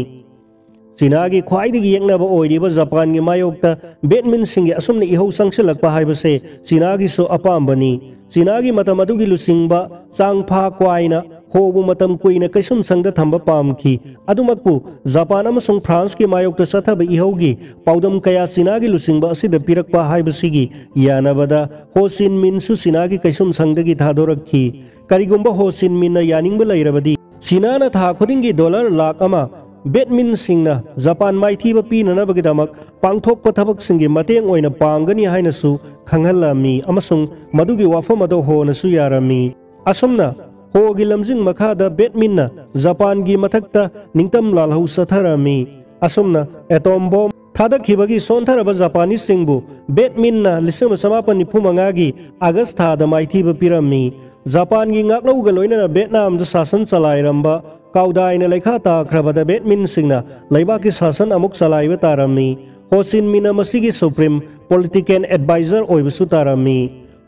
ꯆꯤꯅꯥꯒꯤ ꯈ꯭ꯋꯥꯏꯗꯒꯤ ꯌꯦꯛꯅꯕ ꯑꯣꯏꯔꯤꯕ ꯖꯄꯥꯟꯒꯤ ꯃꯥꯌꯣꯛꯇ ꯕꯦꯠꯃꯤꯟꯁꯤꯡꯒꯤ ꯑꯁꯨꯝꯅ ꯏꯍꯧ ꯆꯪꯁꯤꯜꯂꯛꯄ ꯍꯥꯏꯕꯁꯦ ꯆꯤꯅꯥꯒꯤꯁꯨ ꯑꯄꯥꯝꯕꯅꯤ꯫ ꯆꯤꯅꯥꯒꯤ ꯃꯇꯝ ꯑꯗꯨꯒꯤ ꯂꯨꯆꯤꯡꯕ ꯆꯥꯡ ꯐꯥ ꯀ꯭ꯋꯥꯏꯅ ꯍꯣꯕꯨ ꯃꯇꯝ ꯀꯨꯏꯅ ꯀꯩꯁꯨꯝꯁꯪꯗ ꯊꯝꯕ ꯄꯥꯝꯈꯤ꯫ ꯑꯗꯨꯃꯛꯄꯨ ꯖꯄꯥꯟ ꯑꯃꯁꯨꯡ ꯐ꯭ꯔꯥꯟꯁꯀꯤ ꯃꯥꯌꯣꯛꯇ ꯆꯠꯊꯕ ꯏꯍꯧꯒꯤ ꯄꯥꯎꯗꯝ ꯀꯌꯥ ꯆꯤꯅꯥꯒꯤ ꯂꯨꯆꯤꯡꯕ ꯑꯁꯤꯗ ꯄꯤꯔꯛꯄ ꯍꯥꯏꯕꯁꯤꯒꯤ ꯌꯥꯅꯕꯗ ꯍꯣ ꯆꯤꯟ ꯃꯤꯟꯁꯨ ꯆꯤꯅꯥꯒꯤ ꯀꯩꯁꯨꯝꯁꯪꯗꯒꯤ ꯊꯥꯗꯣꯔꯛꯈꯤ꯫ ꯀꯔꯤꯒꯨꯝꯕ ꯍꯣ ꯆꯤꯟ ꯃꯤꯟꯅ ꯌꯥꯅꯤꯡꯕ ꯂꯩꯔꯕꯗꯤ, ꯆꯤꯅꯥꯅ ꯊꯥ ꯈꯨꯗꯤꯡꯒꯤ ꯗꯣꯂꯔ ꯂꯥꯈ ꯑꯃ ꯕꯦꯠꯃꯤꯟꯁꯤꯡꯅ ꯖꯄꯥꯟ ꯃꯥꯏꯊꯤꯕ ꯄꯤꯅꯅꯕꯒꯤꯗꯃꯛ ꯄꯥꯡꯊꯣꯛꯄ ꯊꯕꯛꯁꯤꯡꯒꯤ ꯃꯇꯦꯡ ꯑꯣꯏꯅ ꯄꯥꯡꯒꯅꯤ ꯍꯥꯏꯅꯁꯨ ꯈꯪꯍꯜꯂꯝꯃꯤ ꯑꯃꯁꯨꯡ ꯃꯗꯨꯒꯤ ꯋꯥꯐꯝ ꯑꯗꯨ ꯍꯣꯅꯁꯨ ꯌꯥꯔꯝꯃꯤ꯫ ꯑꯁꯨꯝꯅ ꯍꯣꯒꯤ ꯂꯝꯖꯤꯡ ꯃꯈꯥꯗ ꯕꯦꯠꯃꯤꯟꯅ ꯖꯄꯥꯟꯒꯤ ꯃꯊꯛꯇ ꯅꯤꯡꯇꯝ ꯂꯥꯜꯍꯧ ꯆꯠꯊꯔꯝꯃꯤ꯫ ꯑꯁꯨꯝꯅ ꯑꯦꯇꯣꯝ ꯕꯣꯝ ꯊꯥꯗꯈꯤꯕꯒꯤ ꯁꯣꯟꯊꯔꯕ ꯖꯄꯥꯅꯤꯁꯁꯤꯡꯕꯨ ꯕꯦꯠꯃꯤꯟꯅ ꯂꯤꯁꯤꯡ ꯑꯃ ꯆꯃꯥꯄꯟ ꯅꯤꯐꯨ ꯃꯉꯥꯒꯤ ꯑꯥꯒꯁ ꯊꯥꯗ ꯃꯥꯏꯊꯤꯕ ꯄꯤꯔꯝꯃꯤ꯫ ꯖꯄꯥꯟꯒꯤ ꯉꯥꯛꯂꯧꯒ ꯂꯣꯏꯅꯅ ꯚꯦꯠꯅꯥꯝꯗ ꯁꯥꯁꯟ ꯆꯂꯥꯏꯔꯝꯕ ꯀꯥꯎꯗꯥꯏꯅ ꯂꯩꯈꯥ ꯇꯥꯈ꯭ꯔꯕꯗ ꯕꯦꯠꯃꯤꯟꯁꯤꯡꯅ ꯂꯩꯕꯥꯛꯀꯤ ꯁꯥꯁꯟ ꯑꯃꯨꯛ ꯆꯂꯥꯏꯕ ꯇꯥꯔꯝꯃꯤ꯫ ꯍꯣ ꯆꯤꯟ ꯃꯤꯟꯅ ꯃꯁꯤꯒꯤ ꯁꯨꯄ꯭ꯔꯤꯝ ꯄꯣꯂꯤꯇꯤꯀꯦꯜ ꯑꯦꯗꯚꯥꯏꯖꯔ ꯑꯣꯏꯕꯁꯨ ꯇꯥꯔꯝꯃꯤ꯫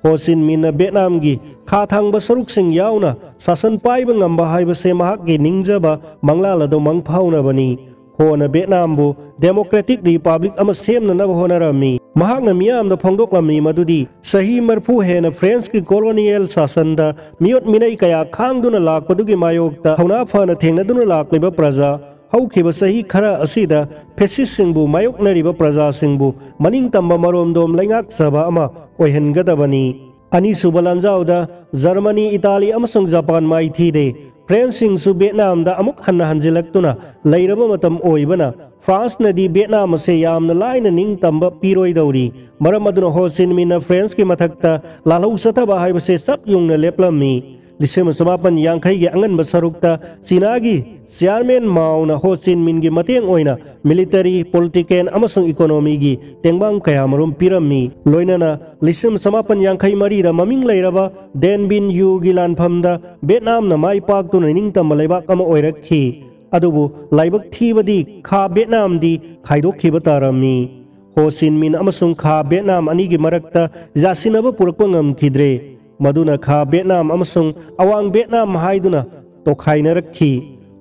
ꯍꯣ ꯆꯤꯟ ꯃꯤꯟꯅ ꯚꯤꯌꯦꯠꯅꯥꯝꯒꯤ ꯈꯥ ꯊꯪꯕ ꯁꯔꯨꯛꯁꯤꯡ ꯌꯥꯎꯅ ꯁꯥꯁꯟ ꯄꯥꯏꯕ ꯉꯝꯕ ꯍꯥꯏꯕꯁꯦ ꯃꯍꯥꯛꯀꯤ ꯅꯤꯡꯖꯕ ꯃꯪꯂꯥꯟ ꯑꯗꯨ ꯃꯪ ꯐꯥꯎꯅꯕꯅꯤ꯫ ꯍꯣꯅ ꯚꯤꯌꯦꯠꯅꯥꯝꯕꯨ ꯗꯦꯃꯣꯀ꯭ꯔꯦꯇꯤꯛ ꯔꯤꯄꯕ꯭ꯂꯤꯛ ꯑꯃ ꯁꯦꯝꯅꯅꯕ ꯍꯣꯠꯅꯔꯝꯃꯤ꯫ ꯃꯍꯥꯛꯅ ꯃꯤꯌꯥꯝꯗ ꯐꯣꯡꯗꯣꯛꯂꯝꯃꯤ ꯃꯗꯨꯗꯤ ꯆꯍꯤ ꯃꯔꯤꯐꯨ ꯍꯦꯟꯅ ꯐ꯭ꯔꯦꯟꯁꯀꯤ ꯀꯣꯂꯣꯅꯤꯌꯦꯜ ꯁꯥꯁꯟꯗ ꯃꯤꯑꯣꯠ ꯃꯤꯅꯩ ꯀꯌꯥ ꯈꯥꯡꯗꯨꯅ ꯂꯥꯛꯄꯗꯨꯒꯤ ꯃꯥꯌꯣꯛꯇ ꯊꯧꯅꯥ ꯐꯅ ꯊꯦꯡꯅꯗꯨꯅ ꯂꯥꯛꯂꯤꯕ ꯄ꯭ꯔꯖꯥ ꯍꯧꯈꯤꯕ ꯆꯍꯤ ꯈꯔ ꯑꯁꯤꯗ ꯐꯦꯁꯤꯁꯁꯤꯡꯕꯨ ꯃꯥꯌꯣꯛꯅꯔꯤꯕ ꯄ꯭ꯔꯖꯥꯁꯤꯡꯕꯨ ꯃꯅꯤꯡꯇꯝꯕ ꯃꯔꯣꯝꯗꯣꯝ ꯂꯩꯉꯥꯛꯆꯕ ꯑꯃ ꯑꯣꯏꯍꯟꯒꯗꯕꯅꯤ꯫ ꯑꯅꯤꯁꯨꯕ ꯂꯥꯟꯖꯥꯎꯗ ꯖꯔꯃꯅꯤ, ꯏꯇꯥꯂꯤ ꯑꯃꯁꯨꯡ ꯖꯄꯥꯟ ꯃꯥꯏꯊꯤꯔꯦ꯫ ꯐ꯭ꯔꯦꯟꯁꯁꯤꯡꯁꯨ ꯚꯤꯌꯦꯠꯅꯥꯝꯗ ꯑꯃꯨꯛ ꯍꯟꯅ ꯍꯟꯖꯤꯜꯂꯛꯇꯨꯅ ꯂꯩꯔꯕ ꯃꯇꯝ ꯑꯣꯏꯕꯅ ꯐ꯭ꯔꯥꯟꯁꯅꯗꯤ ꯚꯤꯌꯦꯠꯅꯥꯝ ꯑꯁꯦ ꯌꯥꯝꯅ ꯂꯥꯏꯅ ꯅꯤꯡꯇꯝꯕ ꯄꯤꯔꯣꯏꯗꯧꯔꯤ꯫ ꯃꯔꯝ ꯑꯗꯨꯅ ꯍꯣ ꯆꯤꯟ ꯃꯤꯟꯅ ꯐ꯭ꯔꯦꯟꯁꯀꯤ ꯃꯊꯛꯇ ꯂꯥꯜꯍꯧ ꯆꯠꯊꯕ ꯍꯥꯏꯕꯁꯦ ꯆꯞ ꯌꯨꯡꯅ ꯂꯦꯞꯂꯝꯃꯤ꯫ ꯂꯤꯁꯤꯡ ꯑꯃ ꯆꯃꯥꯄꯟ ꯌꯥꯡꯈꯩꯒꯤ ꯑꯉꯟꯕ ꯁꯔꯨꯛꯇ ꯆꯤꯅꯥꯒꯤ ꯆꯤꯌꯥꯔꯃꯦꯟ ꯃꯥꯎꯅ ꯍꯣ ꯆꯤꯟ ꯃꯤꯟꯒꯤ ꯃꯇꯦꯡ ꯑꯣꯏꯅ ꯃꯤꯂꯤꯇꯔꯤ, ꯄꯣꯂꯤꯇꯤꯀꯦꯜ ꯑꯃꯁꯨꯡ ꯏꯀꯣꯅꯣꯃꯤꯒꯤ ꯇꯦꯡꯕꯥꯡ ꯀꯌꯥꯃꯔꯨꯝ ꯄꯤꯔꯝꯃꯤ꯫ ꯂꯣꯏꯅꯅ ꯂꯤꯁꯤꯡ ꯑꯃ ꯆꯃꯥꯄꯟ ꯌꯥꯡꯈꯩ ꯃꯔꯤꯗ ꯃꯃꯤꯡ ꯂꯩꯔꯕ ꯗꯦꯟ ꯕꯤꯟ ꯌꯨꯒꯤ ꯂꯥꯟꯐꯝꯗ ꯚꯤꯌꯦꯠꯅꯥꯝꯅ ꯃꯥꯏ ꯄꯥꯛꯇꯨꯅ ꯅꯤꯡꯇꯝꯕ ꯂꯩꯕꯥꯛ ꯑꯃ ꯑꯣꯏꯔꯛꯈꯤ꯫ ꯑꯗꯨꯕꯨ ꯂꯥꯏꯕꯛ ꯊꯤꯕꯗꯤ ꯈꯥ ꯚꯤꯌꯦꯠꯅꯥꯝꯗꯤ ꯈꯥꯏꯗꯣꯛꯈꯤꯕ ꯇꯥꯔꯝꯃꯤ꯫ ꯍꯣ ꯆꯤꯟ ꯃꯤꯟ ꯑꯃꯁꯨꯡ ꯈꯥ ꯚꯤꯌꯦꯠꯅꯥꯝ ꯑꯅꯤꯒꯤ ꯃꯔꯛꯇ ꯌꯥꯁꯤꯟꯅꯕ ꯄꯨꯔꯛꯄ ꯉꯝꯈꯤꯗ꯭ꯔꯦ꯫ ꯃꯗꯨꯅ ꯈꯥ ꯚꯤꯌꯦꯠꯅꯥꯝ ꯑꯃꯁꯨꯡ ꯑꯋꯥꯡ ꯚꯤꯌꯦꯠꯅꯥꯝ ꯍꯥꯏꯗꯨꯅ ꯇꯣꯈꯥꯏꯅꯔꯛꯈꯤ꯫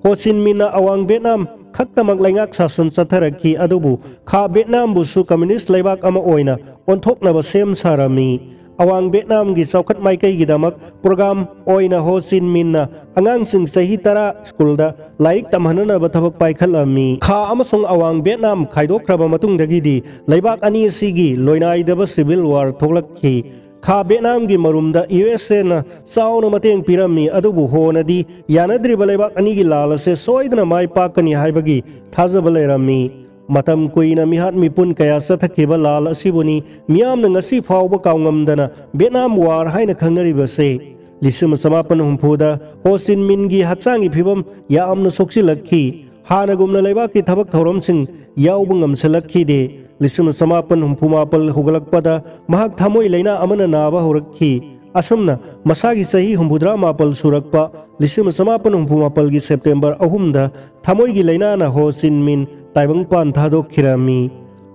ꯍꯣ ꯆꯤꯟ ꯃꯤꯟꯅ ꯑꯋꯥꯡ ꯚꯤꯌꯦꯠꯅꯥꯝ ꯈꯛꯇꯃꯛ ꯂꯩꯉꯥꯛ ꯁꯥꯁꯟ ꯆꯠꯊꯔꯛꯈꯤ, ꯑꯗꯨꯕꯨ ꯈꯥ ꯚꯤꯌꯦꯠꯅꯥꯝꯕꯨꯁꯨ ꯀꯝꯃ꯭ꯌꯨꯅꯤꯁ ꯂꯩꯕꯥꯛ ꯑꯃ ꯑꯣꯏꯅ ꯑꯣꯟꯊꯣꯛꯅꯕ ꯁꯦꯝ ꯁꯥꯔꯝꯃꯤ꯫ ꯑꯋꯥꯡ ꯚꯤꯌꯦꯠꯅꯥꯝꯒꯤ ꯆꯥꯎꯈꯠ ꯃꯥꯏꯀꯩꯒꯤꯗꯃꯛ ꯄ꯭ꯔꯣꯒ꯭ꯔꯥꯝ ꯑꯣꯏꯅ ꯍꯣ ꯆꯤꯟ ꯃꯤꯟꯅ ꯑꯉꯥꯡꯁꯤꯡ ꯆꯍꯤ ꯇꯔꯥ ꯁ꯭ꯀꯨꯜꯗ ꯂꯥꯏꯔꯤꯛ ꯇꯝꯍꯟꯅꯅꯕ ꯊꯕꯛ ꯄꯥꯏꯈꯠꯂꯝꯃꯤ꯫ ꯈꯥ ꯑꯃꯁꯨꯡ ꯑꯋꯥꯡ ꯚꯤꯌꯦꯠꯅꯥꯝ ꯈꯥꯏꯗꯣꯛꯈ꯭ꯔꯕ ꯃꯇꯨꯡꯗꯒꯤꯗꯤ ꯂꯩꯕꯥꯛ ꯑꯅꯤ ꯑꯁꯤꯒꯤ ꯂꯣꯏꯅꯥꯏꯗꯕ ꯁꯤꯚꯤꯜ ꯋꯥꯔ ꯊꯣꯛꯂꯛꯈꯤ꯫ ꯈꯥ ꯚꯤꯌꯦꯠꯅꯥꯝꯒꯤ ꯃꯔꯨꯝꯗ ꯌꯨ ꯑꯦꯁ ꯑꯦꯅ ꯆꯥꯎꯅ ꯃꯇꯦꯡ ꯄꯤꯔꯝꯃꯤ, ꯑꯗꯨꯕꯨ ꯍꯣꯅꯗꯤ ꯌꯥꯅꯗ꯭ꯔꯤꯕ ꯂꯩꯕꯥꯛ ꯑꯅꯤꯒꯤ ꯂꯥꯜ ꯑꯁꯦ ꯁꯣꯏꯗꯅ ꯃꯥꯏ ꯄꯥꯛꯀꯅꯤ ꯍꯥꯏꯕꯒꯤ ꯊꯥꯖꯕ ꯂꯩꯔꯝꯃꯤ꯫ ꯃꯇꯝ ꯀꯨꯏꯅ ꯃꯤꯍꯥꯠ ꯃꯤꯄꯨꯟ ꯀꯌꯥ ꯆꯠꯊꯈꯤꯕ ꯂꯥꯜ ꯑꯁꯤꯕꯨꯅꯤ ꯃꯤꯌꯥꯝꯅ ꯉꯁꯤ ꯐꯥꯎꯕ ꯀꯥꯎꯉꯝꯗꯅ ꯚꯤꯌꯦꯠꯅꯥꯝ ꯋꯥꯔ ꯍꯥꯏꯅ ꯈꯪꯅꯔꯤꯕꯁꯦ꯫ ꯂꯤꯁꯤꯡ ꯑꯃ ꯆꯃꯥꯄꯟ ꯍꯨꯝꯐꯨꯗ ꯍꯣ ꯆꯤꯟ ꯃꯤꯟꯒꯤ ꯍꯛꯆꯥꯡꯒꯤ ꯐꯤꯕꯝ ꯌꯥꯝꯅ ꯁꯣꯛꯆꯤꯜꯂꯛꯈꯤ꯫ ꯍꯥꯟꯅꯒꯨꯝꯅ ꯂꯩꯕꯥꯛꯀꯤ ꯊꯕꯛ ꯊꯧꯔꯝꯁꯤꯡ ꯌꯥꯎꯕ ꯉꯝꯁꯤꯜꯂꯛꯈꯤꯗꯦ꯫ ꯂꯤꯁꯤꯡ ꯑꯃ ꯆꯃꯥꯄꯟ ꯍꯨꯝꯐꯨ ꯃꯥꯄꯜ ꯍꯧꯒꯠꯂꯛꯄꯗ ꯃꯍꯥꯛ ꯊꯃꯣꯏ ꯂꯥꯏꯅꯥ ꯑꯃꯅ ꯅꯥꯕ ꯍꯧꯔꯛꯈꯤ꯫ ꯑꯁꯨꯝꯅ ꯃꯁꯥꯒꯤ ꯆꯍꯤ ꯍꯨꯝꯐꯨꯇꯔꯥ ꯃꯥꯄꯜ ꯁꯨꯔꯛꯄ ꯂꯤꯁꯤꯡ ꯑꯃ ꯆꯃꯥꯄꯟ ꯍꯨꯝꯐꯨ ꯃꯥꯄꯜꯒꯤ ꯁꯦꯞꯇꯦꯝꯕꯔ ꯑꯍꯨꯝꯗ ꯊꯃꯣꯏꯒꯤ ꯂꯥꯏꯅꯥꯅ ꯍꯣ ꯆꯤꯟ ꯃꯤꯟ ꯇꯥꯏꯕꯪꯄꯥꯟ ꯊꯥꯗꯣꯛꯈꯤꯔꯝꯃꯤ꯫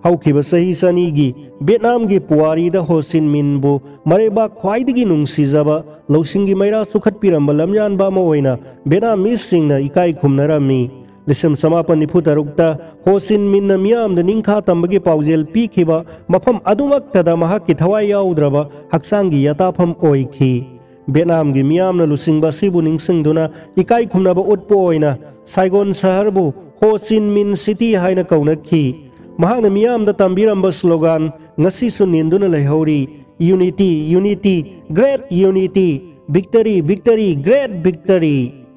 ꯍꯧꯈꯤꯕ ꯆꯍꯤ ꯆꯅꯤꯒꯤ ꯚꯤꯌꯦꯠꯅꯥꯝꯒꯤ ꯄꯨꯋꯥꯔꯤꯗ ꯍꯣ ꯆꯤꯟ ꯃꯤꯟꯕꯨ ꯃꯔꯩꯕꯥꯛ ꯈ꯭ꯋꯥꯏꯗꯒꯤ ꯅꯨꯡꯁꯤꯖꯕ, ꯂꯧꯁꯤꯡꯒꯤ ꯃꯩꯔꯥ ꯆꯨꯈꯠꯄꯤꯔꯝꯕ ꯂꯝꯌꯥꯟꯕ ꯑꯃ ꯑꯣꯏꯅ ꯚꯤꯌꯦꯠꯅꯥꯃꯤꯁꯁꯤꯡꯅ ꯏꯀꯥꯏ ꯈꯨꯝꯅꯔꯝꯃꯤ꯫ ꯂꯤꯁꯤꯡ ꯆꯃꯥꯄꯟ ꯅꯤꯐꯨ ꯇꯔꯨꯛꯇ ꯍꯣ ꯆꯤꯟ ꯃꯤꯟꯅ ꯃꯤꯌꯥꯝꯗ ꯅꯤꯡꯈꯥ ꯇꯝꯕꯒꯤ ꯄꯥꯎꯖꯦꯜ ꯄꯤꯈꯤꯕ ꯃꯐꯝ ꯑꯗꯨꯃꯛꯇꯗ ꯃꯍꯥꯛꯀꯤ ꯊꯋꯥꯏ ꯌꯥꯎꯗ꯭ꯔꯕ ꯍꯛꯆꯥꯡꯒꯤ ꯌꯥꯇꯥꯐꯝ ꯑꯣꯏꯈꯤ꯫ ꯚꯤꯌꯦꯠꯅꯥꯝꯒꯤ ꯃꯤꯌꯥꯝꯅ ꯂꯨꯆꯤꯡꯕ ꯑꯁꯤꯕꯨ ꯅꯤꯡꯁꯤꯡꯗꯨꯅ ꯏꯀꯥꯏ ꯈꯨꯝꯅꯕ ꯎꯠꯄ ꯑꯣꯏꯅ ꯁꯥꯏꯒꯣꯟ ꯁꯍꯔꯕꯨ ꯍꯣ ꯆꯤꯟ ꯃꯤꯟ ꯁꯤꯇꯤ ꯍꯥꯏꯅ ꯀꯧꯅꯈꯤ꯫ ꯃꯍꯥꯛꯅ ꯃꯤꯌꯥꯝꯗ ꯇꯝꯕꯤꯔꯝꯕ ꯁ꯭ꯂꯣꯒꯥꯟ ꯉꯁꯤꯁꯨ ꯅꯤꯟꯗꯨꯅ ꯂꯩꯍꯧꯔꯤ, "Unity, unity, great unity, victory, victory, great victory"꯫